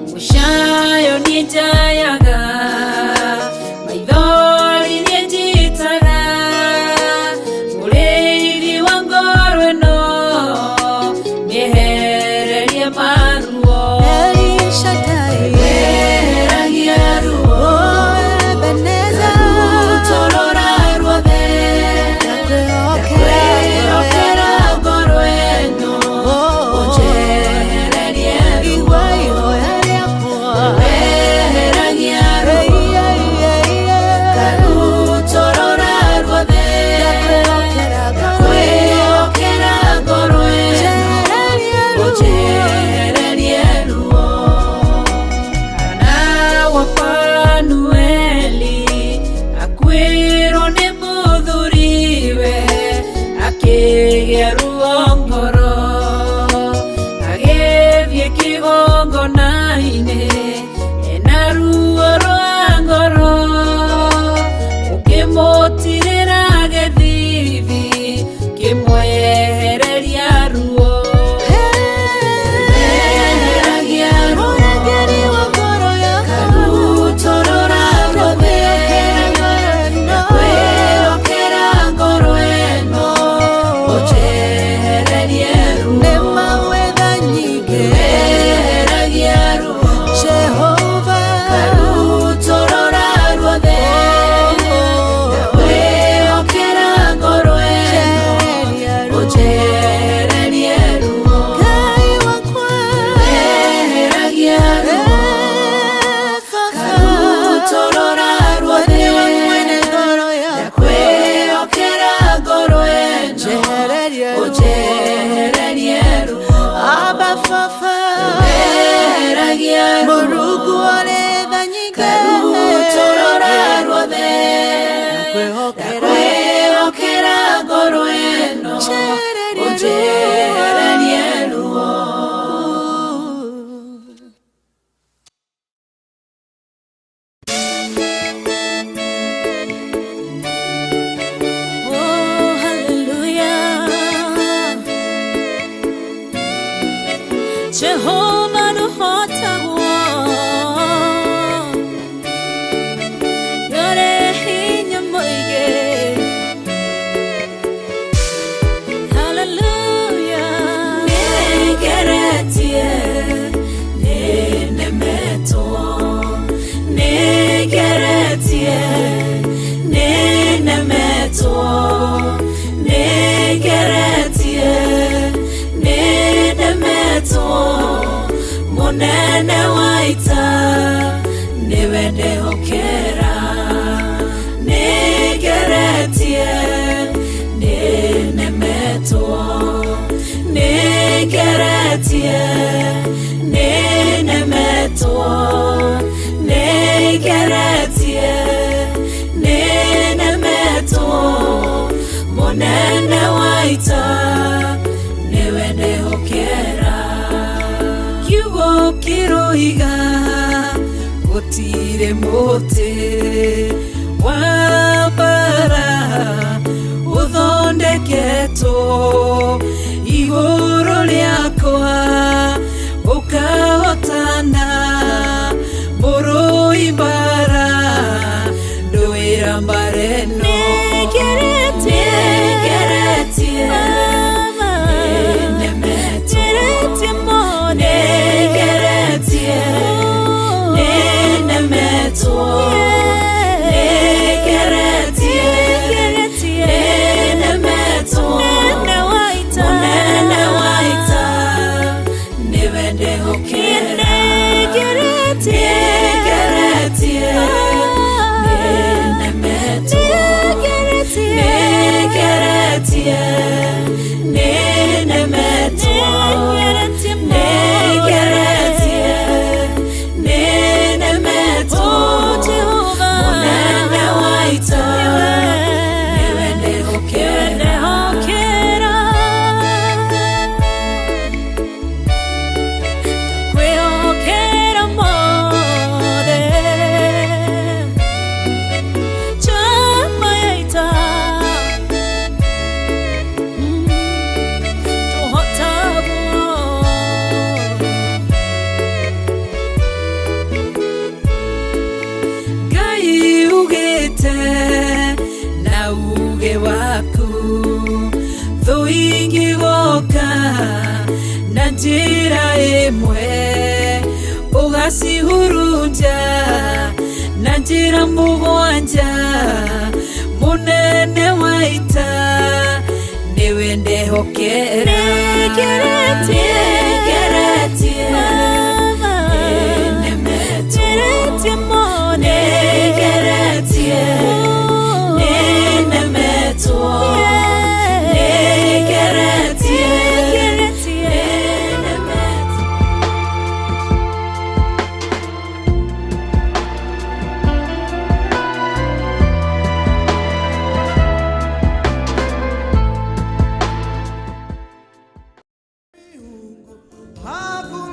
Mũcayo nĩnjayaga, maithori nĩnjitaga, mũrĩithi wa ngoro ĩno nĩehererie maruo. Weheragia ruo, ngarutũrũra ruothe, ndakwĩhokera ngoro ĩno, ũnjehererie ruo. Weheragia ruo, ngarutũrũra ruothe, ndakwĩhokera ngoro ĩno, ũnjehererie ruo. Hana wa Fanueli akuĩrwo nĩ mũthuriwe, akĩgĩa ruo ngoro, agĩthiĩ kĩgongona-inĩ ena ruo rwa ngoro, ũkĩmũtirĩra gĩthithi kĩmwehereria ruo. Weheragia ruo, ngarutũrũra ruothe, ndakwĩhokera ngoro ĩno, ũnjehererie ruo. Weheragia ruo, ngarutũrũra ruothe, ndakwĩhokera ngoro ĩno, ũnjehererie ruo. Weheragia ruo, ngarutũrũra ruothe, ndakwĩhokera ngoro ĩno, ũnjehererie ruo. Weheragia ruo, ngarutũrũra ruothe, ndakwĩhokera ngoro ĩno ũnjehererie ruo. Oh, hallelujah. Jehovah nuhotagwo Yore hinya mũingĩ. Hallelujah. Nĩngeretie, nĩnemetwo, nĩngeretie, nĩnemetwo, nĩngeretie, nĩnemetwo, mũnene wa ita nĩwe ndehokera. Nĩngeretie, nĩnemetwo, nĩngeretie, nĩnemetwo, nĩngeretie, nĩnemetwo, mũnene wa ita nĩwe ndehokera. Kiugo kĩroiga gũtirĩ mũtĩ wa mbara ũthondeketwo igũrũ rĩakwa ũkahotana mũrũi mbara ndũĩra mbara ĩno. Nĩngeretie, Nĩngeretie, nĩnemetwo, nĩngeretie, nĩnemetwo, nĩngeretie, nĩnemetwo, mũnene wa ita nĩwe ndehokera. Nĩngeretie, nĩnemetwo, nĩngeretie, nĩnemetwo, nĩngeretie, nĩnemetwo, mũnene wa ita nĩwe ndehokera. Kwĩhokera mothe chama ya ita tũhotagwo. Ngai ugĩte na uge waku thũ ingĩgoka na njĩra ĩmwe ũgacihurunja na njĩra mũgwanja mũnene wa ita nĩwe ndehokera. Nĩngeretie, Nĩngeretie, nĩnemetwo, nĩngeretie, nĩnemetwo, nĩngeretie, nĩnemetwo. Hakuna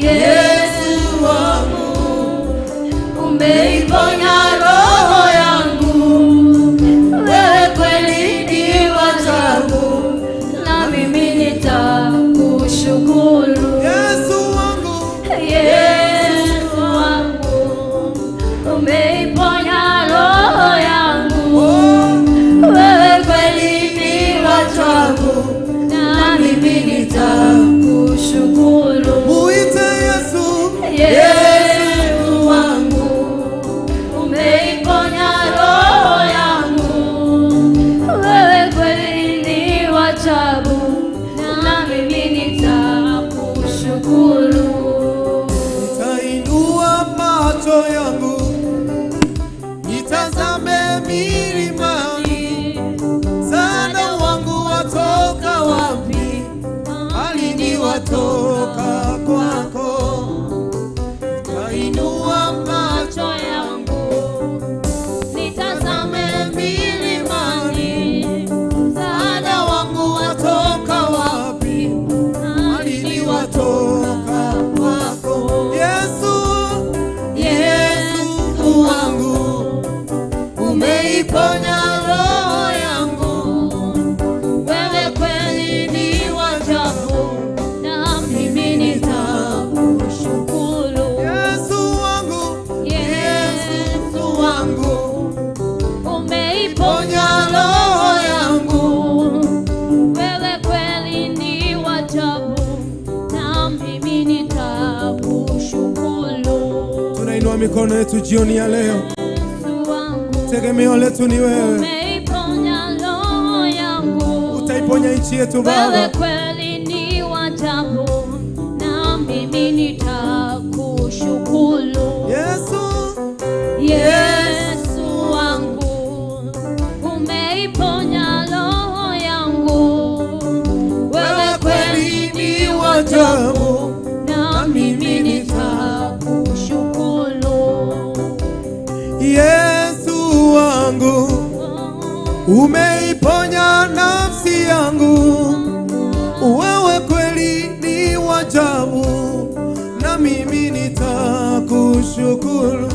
Yesu wangu, umeiponya roho yangu, wewe kweli ni wa ajabu, na mimi nitakushukuru. Yesu wangu, Yesu wangu, umeiponya roho yangu, wewe kweli ni wa ajabu, na mimi nitakushukuru. Muite Yesu. Yesu wangu, umeiponya roho yangu, wewe kweli ni wa ajabu, na mimi nitakushukuru. Nitainua macho yangu nitazame milimani, msaada wangu watoka wapi? Bali ni watoka kwako. Nitainua macho Macho yangu nitazame milimani, msaada wangu watoka wapi? Bali ni watoka kwako. Yesu, Yesu wangu, umeiponya roho yangu, wewe kweli ni wa ajabu, na mimi nitakushukuru. Yesu wangu, Yesu wangu, umeiponya ponya roho yangu, wewe kweli ni wa ajabu, na mimi nitakushukuru. Tunainua mikono yetu jioni ya leo, Yesu wangu, tegemeo letu ni wewe. umeiponya roho yangu, Utaiponya nchi yetu wewe Baba. kweli ni wa ajabu, na mimi nitakushukuru. Yesu, Yesu wangu, umeiponya roho yangu, wewe kweli ni wa ajabu, na mimi nitakushukuru. Yesu wangu, umeiponya nafsi yangu, wewe kweli ni wa ajabu, na mimi nitakushukuru.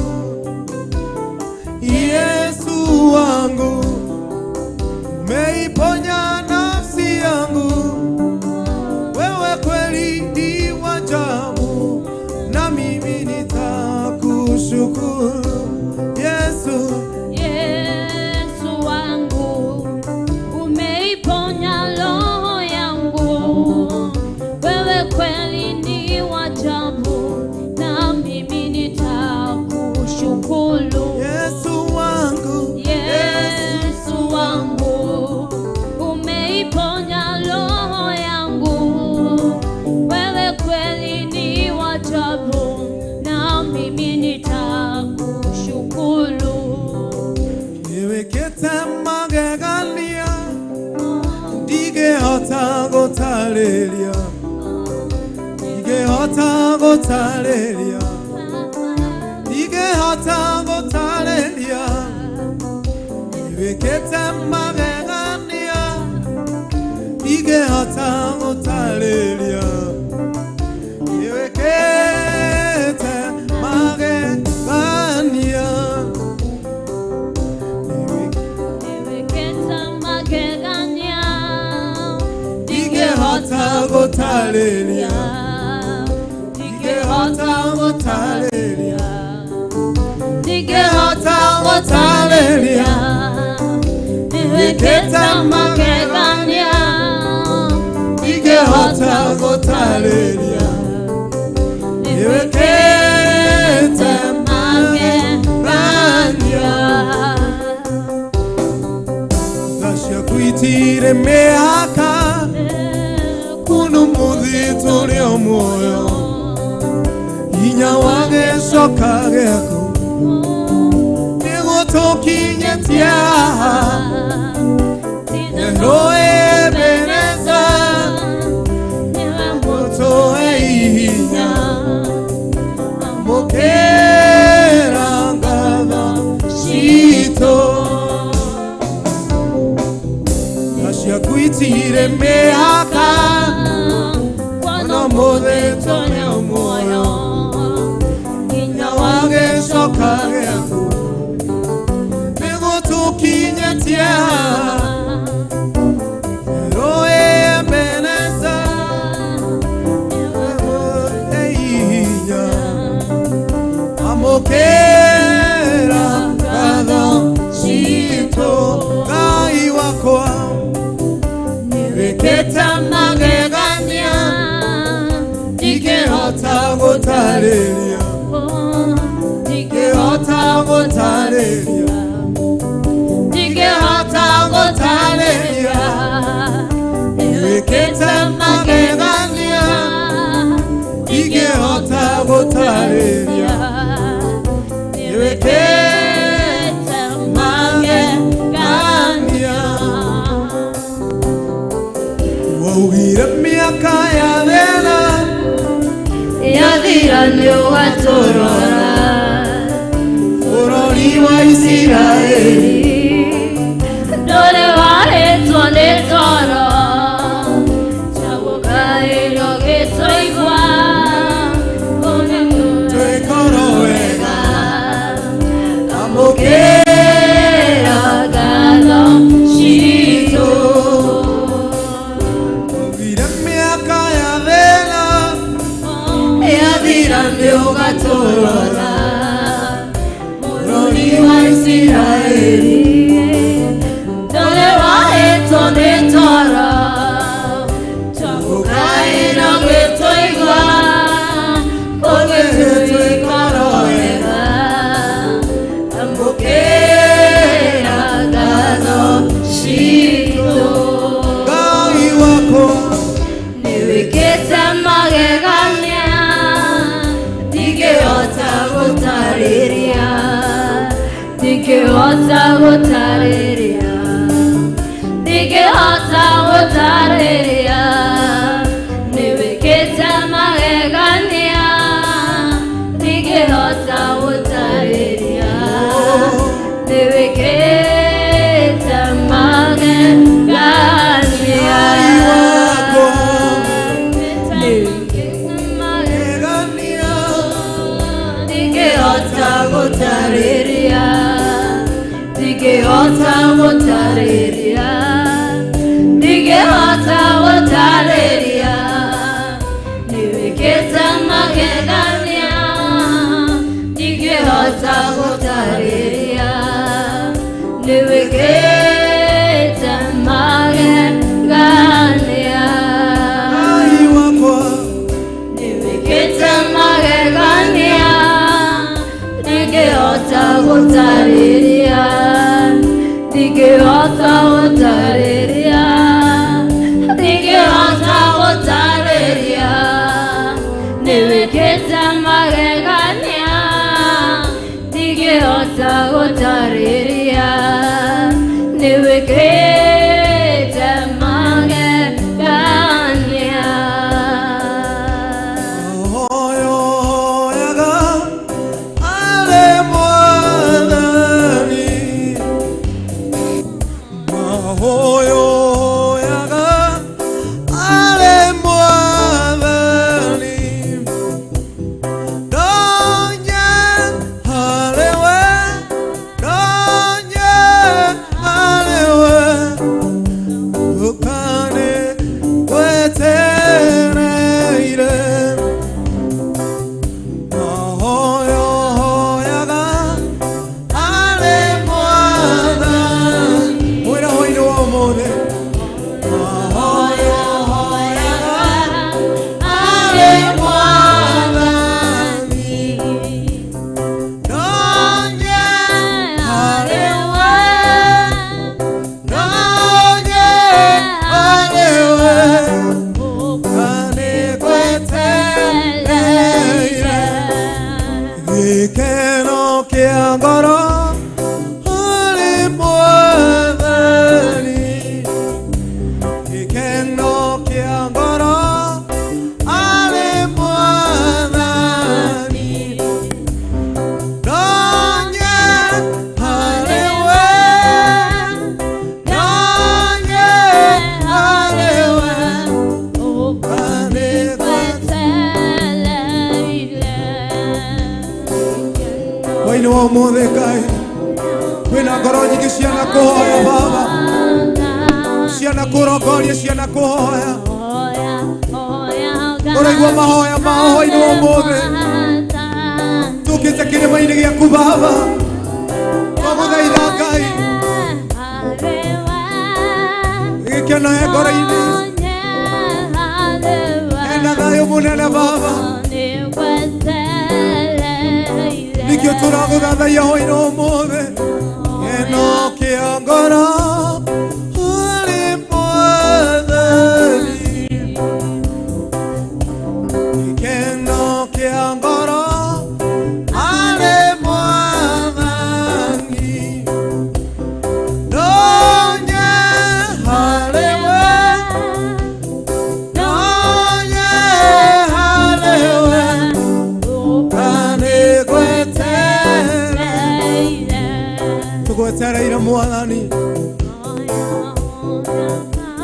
Yesu wangu, umeiponya nafsi yangu, wewe kweli ni wa ajabu, na mimi nitakushukuru. Yesu, Yesu wangu, umeiponya roho yangu, wewe kweli ni wa ajabu, na mimi nitakushukuru. Yesu wangu, Yesu wangu, umeiponya roho yangu, wewe kweli ni wa ajabu, na mimi nitakushukuru. Niwekete magegania ndigehota gũtarĩria, ndigehota gũtarĩria, ndigehota gũtarĩria. Niwekete magegania ndigehota gũtarĩria, niwekete magegania. Niwekete magegania, Ndigehota gũtarĩria, ndigehota gũtarĩria, ndigehota gũtarĩria. Niwekete magegania, Ndigehota gũtarĩria, niwekete magegania. Tha ciaku itirĩ mĩhaka, kunu mũthĩ tũrĩ o muoyo, hinya wa gĩcoka gĩaku nĩgũtũkinyĩtie haha. Eloe-Ebeneza, ũtũhe hinya, amũkĩra ngatho citũ. Tha ciaku itirĩ mĩhaka, ona ũmũthĩ tũrĩ o muoyo. Gũtarĩria Ndingĩhota gũtarĩria Ndingĩhota gũtarĩria Wĩkĩte magegania Ndingĩhota gũtarĩria Wĩkĩte magegania. Waugire mĩaka ya thĩna Yathira nĩ ũgatũrora bũrũri wa Isiraeli. Ndũrĩ warĩtwo nĩ toro Chagũkaĩrwo gĩtũigua Twĩkorwo wega. Amũkĩra ngatho citũ. Waugire mĩaka ya thĩna Yathira nĩ ũgatũrora bũrũri wa Isiraeli ndũrĩ warĩtwo nĩ toro Chagũkaĩrwo gĩtũigua ũgĩtwĩkoro wega Amũkĩra ngatho citũ. Ngai wakwa. Nĩwĩkĩte magegania ndingĩhota gũtarĩria ndingĩhota gũtarĩria ndingĩhota gũtarĩria nĩwĩkĩte magegania ndingĩhota gũtarĩria nĩwĩkĩte magegania. Ngai wakwa. Nĩwĩkĩte Magegania. Ndingĩhota gũtarĩria ndingĩhota gũtarĩria ndingĩhota gũtarĩria nĩwĩkĩte magegania ndingĩhota gũtarĩria nĩwĩkĩte magegania. Ngai wakwa. Nĩwĩkĩte magegania ndingĩhota gũtarĩria ndingĩhota gũtarĩria ndingĩhota gũtarĩria nĩwĩkĩte magegania ndingĩhota gũtarĩria nĩwĩkĩte magegania. Mahoyaga arĩ Mwathani. Mahoyaga arĩ Mwathani. Ndonye harĩ we, ndonye harĩ we, ũkane wetereire. Mahoyaga arĩ Mwathani. Mwĩra hwaĩ-inĩ wa ũmũthĩ. Mahoyaga arĩ Mwathani. Ndonye harĩ we, ndonye harĩ we, ũkane gwetereire. Gĩkeno kĩa ngoro harĩ Mwathani. Gĩkeno kĩa ngoro harĩ Mwathani. Ndonye harĩ we, ndonye harĩ we, ũkane hwaĩ-inĩ wa ũmũthĩ Ngai kwĩna ngoro nyingĩ ciana kũhoya Baba, ciana kũrongoria, ciana kũhoya. Ũraigua mahoya mao hwaĩ-inĩ wa ũmũthĩ. Tũkĩte kĩrĩma-inĩ gĩaku Baba, twagũthaitha Ngai gĩkeno he ngoro-inĩ hena thayũ mũnene Baba. Nikio turaguthathaiya hwainĩ ũmũthĩ gĩkeno kĩa ngoro harĩ Mwathani gĩkeno kĩa ngoro harĩ Mwathani ndonye harĩ we ndonye harĩ we tugwetereire Mwathani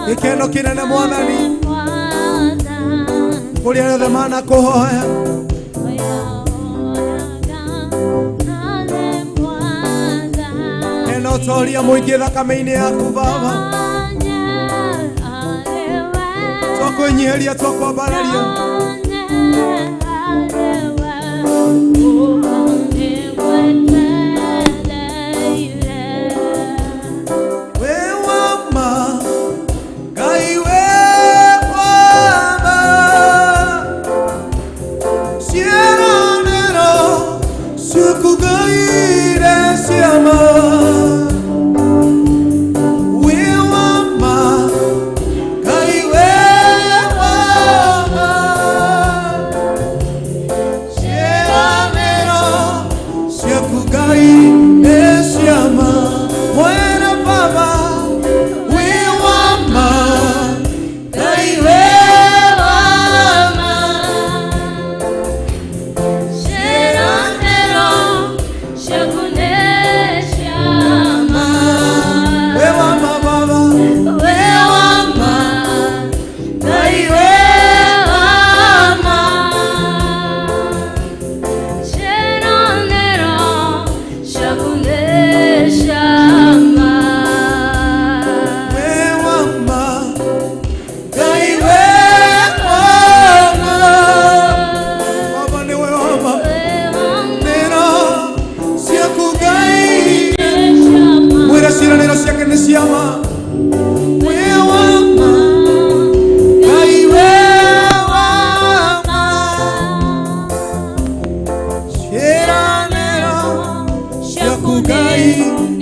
gĩkeno kĩnene Mwathani kũrĩa rĩothe manakũhoya hena ũtoria mũingĩ thakame-inĩ yaku Baba twakwĩnyihĩria twakwambararia wĩ wa ma Ngai wĩ wa ma ciĩranĩro ciaku Ngai nĩ cia ma wĩ wa ma Ngai wĩ wa ma ciĩranĩro ciaku Ngai nĩ cia ma mwene Baba wĩ wa ma Ngai wĩ wa ma wĩ wa ma Baba wĩ wa ma Ngai wĩ wa ma wĩ wa ma Ngai wĩ wa ma Baba nĩ wĩ wa ma nĩro ciaku Ngai mwĩre ciĩranĩro ciake nĩ cia ma wĩ wa ma Ngai wĩ wa ma ciĩranĩro ciaku Ngai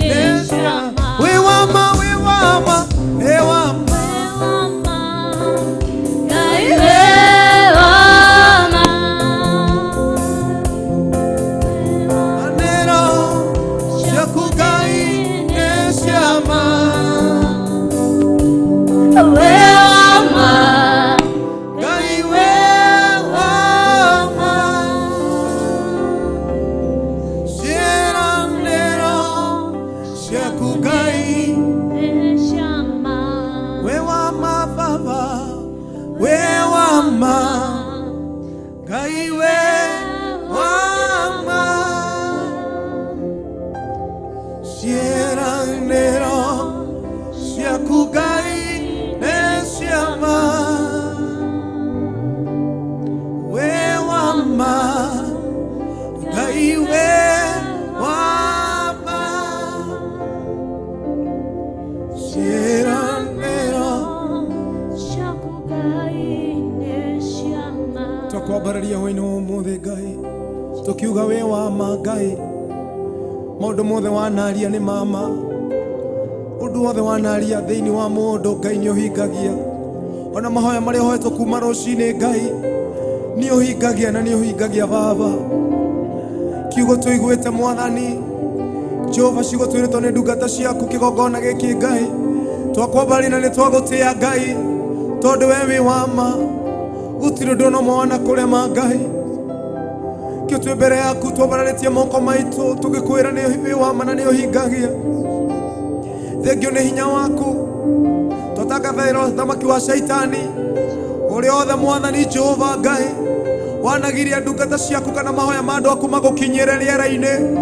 nĩ cia ma wĩ wa ma wĩ wa ma wĩ wa ma Anero ciaku Ngai nĩ cia ma Ngai wĩ wa ma ciĩranĩro ciaku Ngai wĩ wa ma Baba wĩ wa ma Ngai wĩ wa ma ciĩranĩro ciaku Ngai nĩ cia ma wĩ wa ma Ngai wĩ wa ma ciĩranĩro twakwambararia hwainĩ wa ũmũthĩ Ngai tũkiuga wĩ wa ma Ngai maũndũ mothe wanaria nĩ mama ũndũ wothe wanaria thĩinĩ wa mũndũ Ngai nĩ ũhingagia ona mahoya marĩa ũhoetwo kuma rũcinĩ Ngai nĩ ũhingagia na nĩ ũhingagia Baba kiugo tũiguĩte Mwathani Jehova ciugo twĩrĩtwo nĩ ndungata ciaku kĩgongona gĩkĩ Ngai twakwambaria na nĩ twagũtĩĩa Ngai tondũ we wĩ wa ma gũtirĩ ũndũ ona ũmwe wanakũrema Ngai kĩo twĩ mbere yaku twambararĩtie moko maitũ tũgĩkwĩra nĩ wĩ wa ma na nĩ ũhingagia thengio nĩ hinya waku twatangathaĩra thamaki wa shaitani ũrĩa othe Mwathani Jehova Ngai wanagiria ndungata ciaku kana mahoya ma andũ aku magũkinyĩre rĩera-inĩ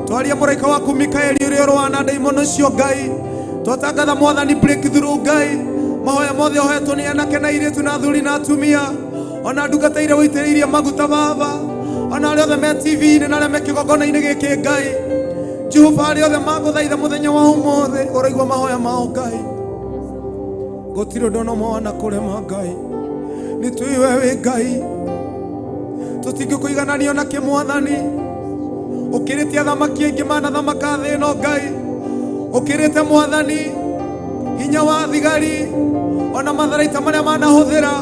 twaria mũraika waku Mikaeli ũrĩa ũrũaga na ndaimono icio Ngai twatangatha Mwathani breakthrough Ngai mahoya mothe ũhetwo nĩ anake na airĩtu na athuri na atumia ona ndungata iria wĩitĩrĩirie maguta Baba ona arĩa othe me TV-inĩ na arĩa me kĩgongona-inĩ gĩkĩ Ngai Jehova arĩa othe magũthaitha mũthenya wa ũmũthĩ ũraigua mahoya mao Ngai gũtirĩ ũndũ ona ũmwe wanakũrema Ngai nĩ tũĩ we wĩ Ngai tũtingĩkũigananio na kĩ Mwathani Ũkĩrĩte athamaki aingĩ manathamaka thĩ ĩno Ngai, ũkĩrĩte mwathani hinya wa thigari ona matharaita marĩa manahũthĩra,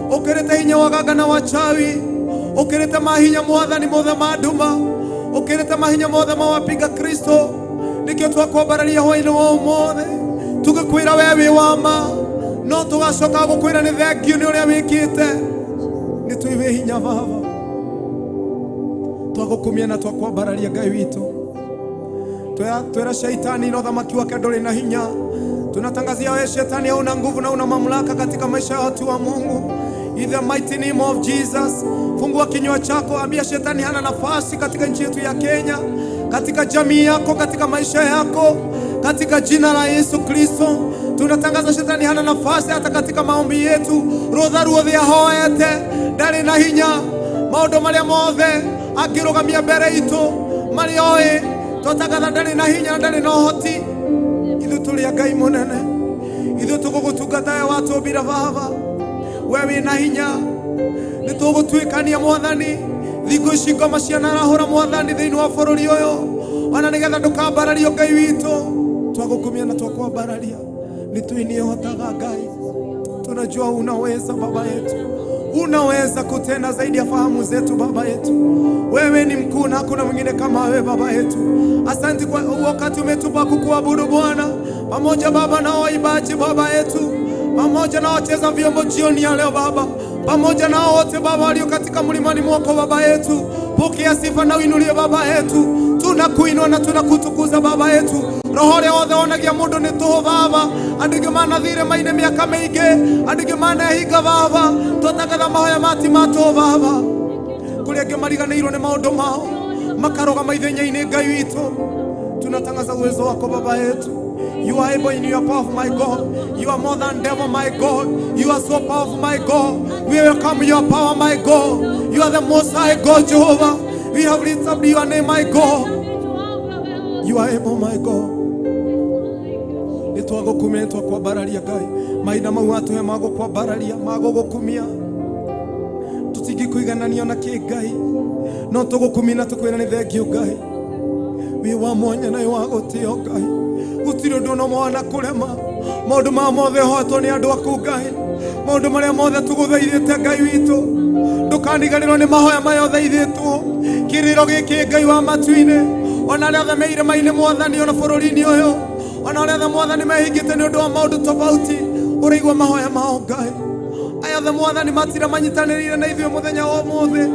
ũkĩrĩte hinya wa ganga na wachawi, ũkĩrĩte mahinya mwathani mothe ma nduma, ũkĩrĩte mahinya mothe ma wapinga Kristo. Nĩkĩo twakwambararia hwainĩ wa ũmũthĩ tũgĩkwĩra we wĩ wa ma, no tũgacoka gũkwĩra nĩ thengiũ nĩ ũrĩa wĩkĩte. Nĩ tũĩ wĩ hinya Baba, twagũkumia na twakwambararia Ngai witũ. Twera shaitani na uthamaki wake ndũrĩ na hinya. Tunatangazia wewe shetani hauna nguvu na una mamlaka katika maisha ya watu wa Mungu. In the mighty name of Jesus, fungua kinywa chako, ambia shetani hana nafasi katika nchi yetu ya Kenya, katika jamii yako, katika maisha yako, katika jina la Yesu Kristo. Tunatangaza shetani hana nafasi hata katika maombi yetu. Rotha ruothe ahoete ndarĩ na hinya, maũndũ marĩa mothe angĩrũgamia mbere itũ marĩa oĩ, twatangatha ndarĩ na hinya, ndarĩ na ũhoti. Ithuĩ tũrĩ a Ngai mũnene, ithuĩ tũgũgũtungata we watũmbire Baba, we wĩna hinya. Nĩ tũgũtuĩkania mwathani thikũ ici ngoma cianarahũra mwathani thĩinĩ wa bũrũri ũyũ, ona nĩgetha ndũkambarario Ngai witũ. Twagũkumia na twakwambararia, nĩ tũĩ nĩ ũhotaga Ngai, tunajua unaweza Baba yetu, unaweza kutenda zaidi ya fahamu zetu Baba yetu. Wewe ni mkuu na hakuna mwingine kama wewe Baba yetu. Asante kwa wakati umetupa kukuabudu Bwana, pamoja Baba na waimbaji Baba yetu, pamoja na wacheza vyombo jioni ya leo Baba, pamoja na wote Baba walio katika mlimani mwako Baba yetu. Pokea sifa na uinulie Baba yetu. Tunakuinua na tunakutukuza Baba yetu. Roho rĩa othe onagia mũndũ nĩ tũhũ Baba, andũ aingĩ manathire maine mĩaka mĩingĩ, andũ aingĩ manehinga Baba. Twatangatha mahoya mati ma tũhũ Baba, kũrĩa angĩ mariganĩirwo nĩ maũndũ mao makarũgama ithenya-inĩ Ngai witũ. Tunatangaza uwezo wako Baba yetu. You are able in your power, my God. You are more than devil, my God. You are so powerful, my God. We welcome your power, my God. You are the most high God, Jehovah. We have lifted up your name, my God. You are able, my God. Nĩ twagũkumia, nĩ twakwambararia Ngai. Mahinda mau watũhe magũkwambararia, magũgũkumia. Tũtingĩkũiganania na kĩ Ngai, no tũgũkumia na tũkwĩra nĩ thengiũ Ngai. Wĩ wa mwanya na wĩ wa gũtĩo Ngai, gũtirĩ ũndũ ona ũmwe wanakũrema. Maũndũ maya mothe ũhoetwo nĩ andũ aku Ngai, maũndũ marĩa mothe tũgũthaithĩte Ngai witũ, ndũkaniganĩrwo nĩ mahoya maya ũthaithĩtwo. Kĩrĩro gĩkĩ Ngai wa matu-inĩ, ona arĩa othe me irĩma-inĩ mwathani, ona bũrũri-inĩ ũyũ, ona arĩa othe mwathani mehingĩte nĩ ũndũ wa maũndũ tofauti, ũraigua mahoya mao Ngai. Aya othe mwathani matira manyitanĩrĩire na ithuĩ mũthenya wa ũmũthĩ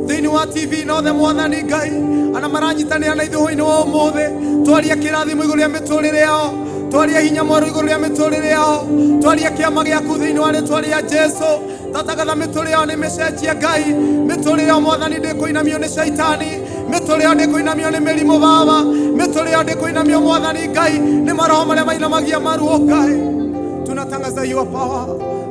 thĩinĩ wa TV, na othe mwathani Ngai ana maranyitanĩra na ithuĩ hwainĩ wa ũmũthĩ. Twaria kĩrathimo igũrũ rĩa mĩtũrĩre yao, twaria hinya mwerũ igũrũ rĩa mĩtũrĩre yao, twaria kĩama gĩaku thĩinĩ wa rĩtwa rĩa Jesu. Twatangatha mĩtũrĩre yao nĩ mĩcenjie Ngai, mĩtũrĩre yao mwathani ndĩkũinamio nĩ shaitani, mĩtũrĩre yao ndĩkũinamio nĩ mĩrimũ Baba, mĩtũrĩre yao ndĩkũinamio mwathani Ngai nĩ maroho marĩa mainamagia maruo Ngai. Tunatangaza your power.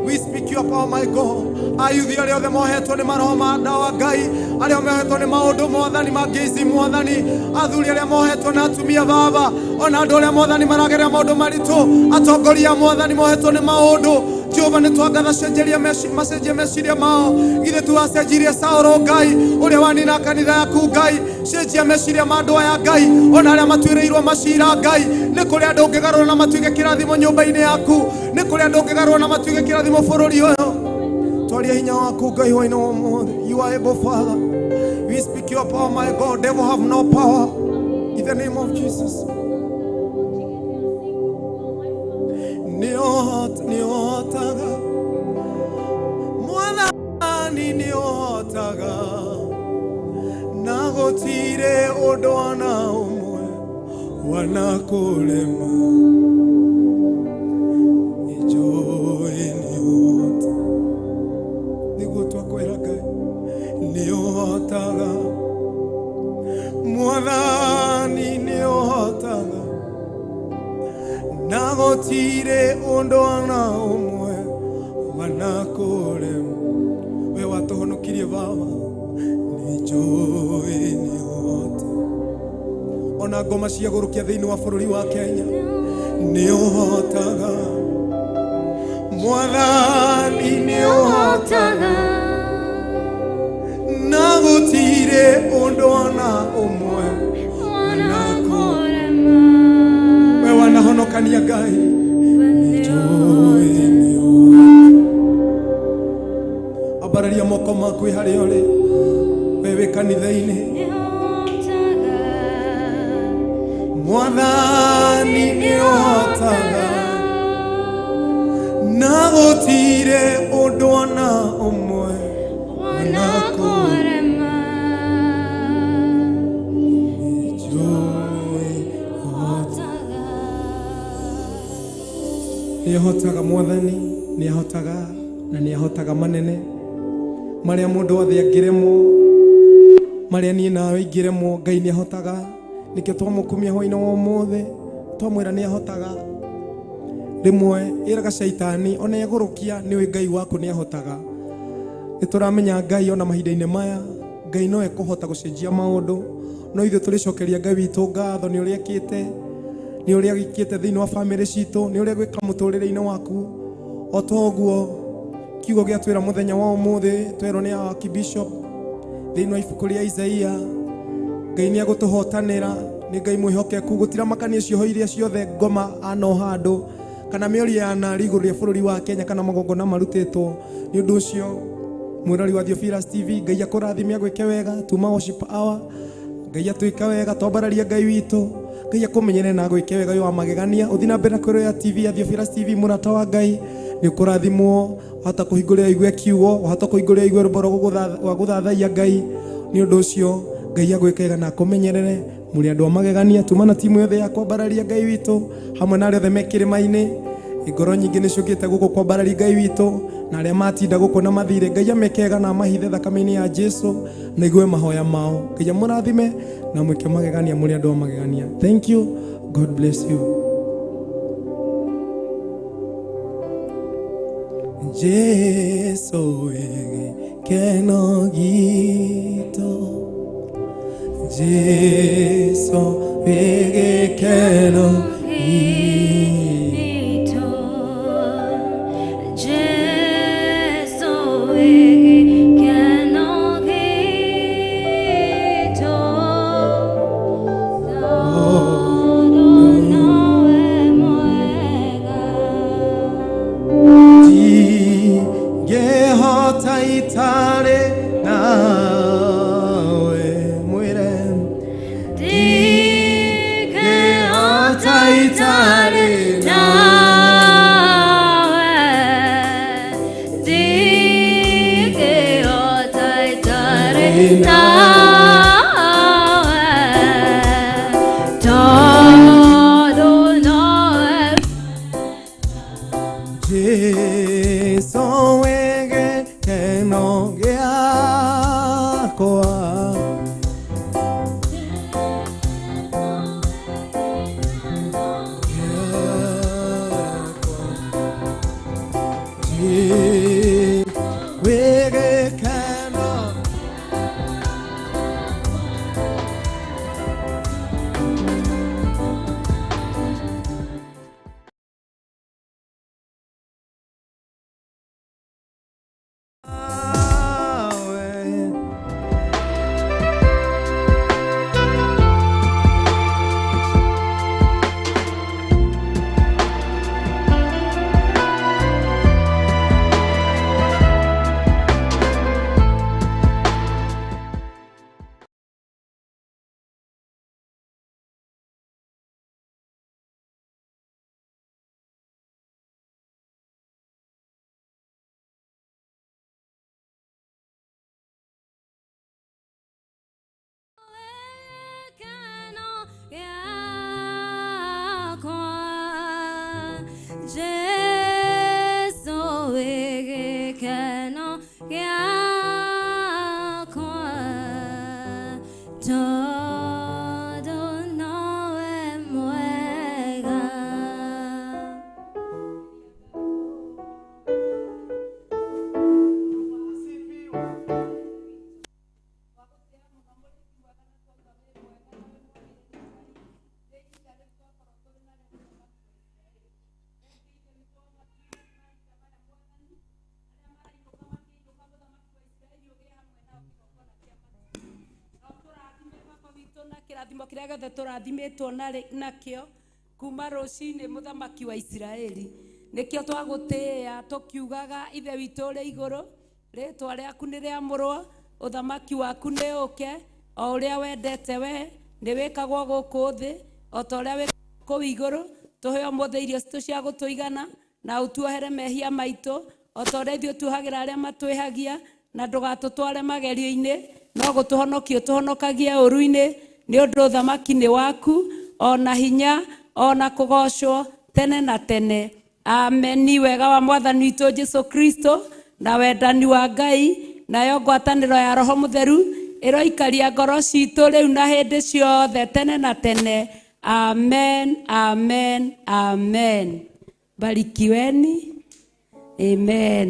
We speak your power, my God. Ayuthi arĩa othe mohetwo nĩ maroho ma ndawa Ngai, arĩa mohetwo nĩ maũndũ mwathani ma ngeici mwathani, athuri arĩa mohetwo na atumia Baba, ona andũ arĩa mwathani maragerera maũndũ maritũ, atongoria mwathani mohetwo nĩ maũndũ Jehova, nĩ twangatha cenjeria macenjie meciria mao. Githĩ tu wacenjirie Saũlũ Ngai ũrĩa wanina kanitha yaku Ngai, cenjia meciria ma andũ aya Ngai, ona arĩa matuĩrĩirwo macira Ngai. Nĩ kũrĩ andũ ũngĩgarũra na matuĩke kĩrathimo nyũmba-inĩ yaku, nĩ kũrĩ andũ ũngĩgarũra na matuĩke kĩrathimo bũrũri ũyũ. Twaria hinya waku Ngai hwainĩ wa ũmũthĩ. You are able, Father. We speak your power, my God. Devil have no power. In the name of Jesus. Nĩ ũhotaga mwathani, nĩ ũhotaga, na gũtirĩ ũndũ ona ũmwe wanakũrema. Nĩnjũĩ nĩ ũhotaga, nĩguo twakwĩra Ngai, nĩ ũhotaga mwathani, nĩ ũhotaga, na gũtirĩ ũndũ ona ũmwe wanakũrema. We watũhonokirie Baba, nĩnjũĩ nĩ ũhotaga, ona ngoma ciagũrũkia thĩinĩ wa bũrũri wa Kenya, nĩ ũhotaga mwathani, nĩ ũhotaga, na gũtirĩ ũndũ ona ũmwe magegania Ngai. Ambararia moko maku harĩa ũrĩ, we wĩ kanitha-inĩ. Mwathani nĩũhotaga, na gũtirĩ ũndũ ona ũmwe wanakũrema. Nĩahotaga Mwathani, nĩahotaga na nĩahotaga manene marĩa mũndũ othe angĩremwo, marĩa niĩ nawe ingĩremwo, Ngai nĩahotaga. Nĩkĩo twamũkumia hwaĩ-inĩ wa ũmũthĩ, twamwĩra nĩahotaga. Rĩmwe ĩraga caitani ona egũrũkia, nĩũĩ Ngai waku nĩahotaga. Nĩtũramenya Ngai ona mahinda-inĩ maya, Ngai no ekũhota gũcenjia maũndũ, no ithuĩ tũrĩcokeria Ngai witũ ngatho nĩ ũrĩa ekĩte, nĩ ũrĩa gĩkĩte thĩinĩ wa bamĩrĩ citũ, nĩ ũrĩa gwĩka mũtũrĩre-inĩ waku. O ta ũguo kiugo gĩatwĩra mũthenya wa ũmũthĩ, twerwo nĩ Archbishop thĩinĩ wa ibuku rĩa Isaia, Ngai nĩ egũtũhotanĩra, nĩ Ngai mwĩhokeku, gũtiramakania cioho iria ciothe ngoma ano handũ kana mĩorio ya narĩ igũrũ rĩa bũrũri wa Kenya kana magongona marutĩtwo. Nĩ ũndũ ũcio mwĩrori wa Theophilus TV, Ngai akũrathime agwĩke wega, tuma worship hour, Ngai atwĩke wega, twambararia Ngai witũ, Ngai akũmenyere na agwĩke wega ũyũ wa magegania. Ũthiĩ na mbere na kwĩrorera TV ya Theophilus TV, mũrata wa Ngai, nĩ ũkũrathimwo, wahota kũhingũrĩra igue kiugo, wahota kũhingũrĩra igue rwĩmbo rwa gũthathaiya Ngai. Nĩ ũndũ ũcio Ngai agwĩke wega na akũmenyerere. Mũrĩ andũ a magegania, tuma na timu yothe ya kwambararia Ngai witũ hamwe na arĩa othe me kĩrĩma-inĩ. Ngoro nyingĩ nĩ ciũkĩte gũkũ kwambararia Ngai witũ, na arĩa matinda gũkũ na mathire, Ngai ameke wega na amahithe thakame-inĩ ya Jesu na igue mahoya mao. Ngai amũrathime na mwĩke magegania, mũrĩ andũ a magegania. Thank you. God bless you. Jesu gĩkeno gitũ, Jesu gĩkeno gitũ, Jesu gĩkeno gitũ, tondũ nowe mwega. Ndingĩhota itarĩ nawe, mwĩre Ndingĩhota itarĩ nawe, ndingĩhota itarĩ nawe, tondũ nowe. Jesu wĩ gĩkeno gĩakwa, wĩ gĩkeno. Jesu wĩ gĩkeno gĩakwa, tondũ nowe mwega. Kĩrathimo kĩrĩa gĩothe tũrathimĩtwo nakĩo Kuma rũcinĩ, mũthamaki wa Isiraeli, nĩkĩo twagũtĩĩa tũkiugaga, Ithe witũ ũrĩ igũrũ, rĩtwa rĩaku nĩ rĩamũrwo, ũthamaki waku nĩ ũke, o ũrĩa wendete we nĩ wĩkagwo gũkũ thĩ o ta ũrĩa wĩkagwo kũu igũrũ. Tũhe ũmũthĩ irio citũ cia gũtũigana, na ũtuohere mehia maitũ o ta ũrĩa ithuĩ tuohagĩra arĩa matwĩhagia, na ndũgatũtware magerio-inĩ, no gũtũhonokia ũtũhonokagie ũru-inĩ, nĩ ũndũ ũthamaki nĩ waku, ona hinya, ona kũgocwo tene na tene. Ameni. Wega wa Mwathani witũ Jesu Kristo na wendani wa Ngai nayo ngwatanĩro ya Roho Mũtheru ĩroikaria ngoro citũ rĩu na hĩndĩ ciothe tene na tene. Amen, amen, amen. Barikiweni. Amen.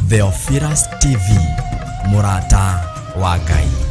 Theophilus TV, mũrata wa Ngai.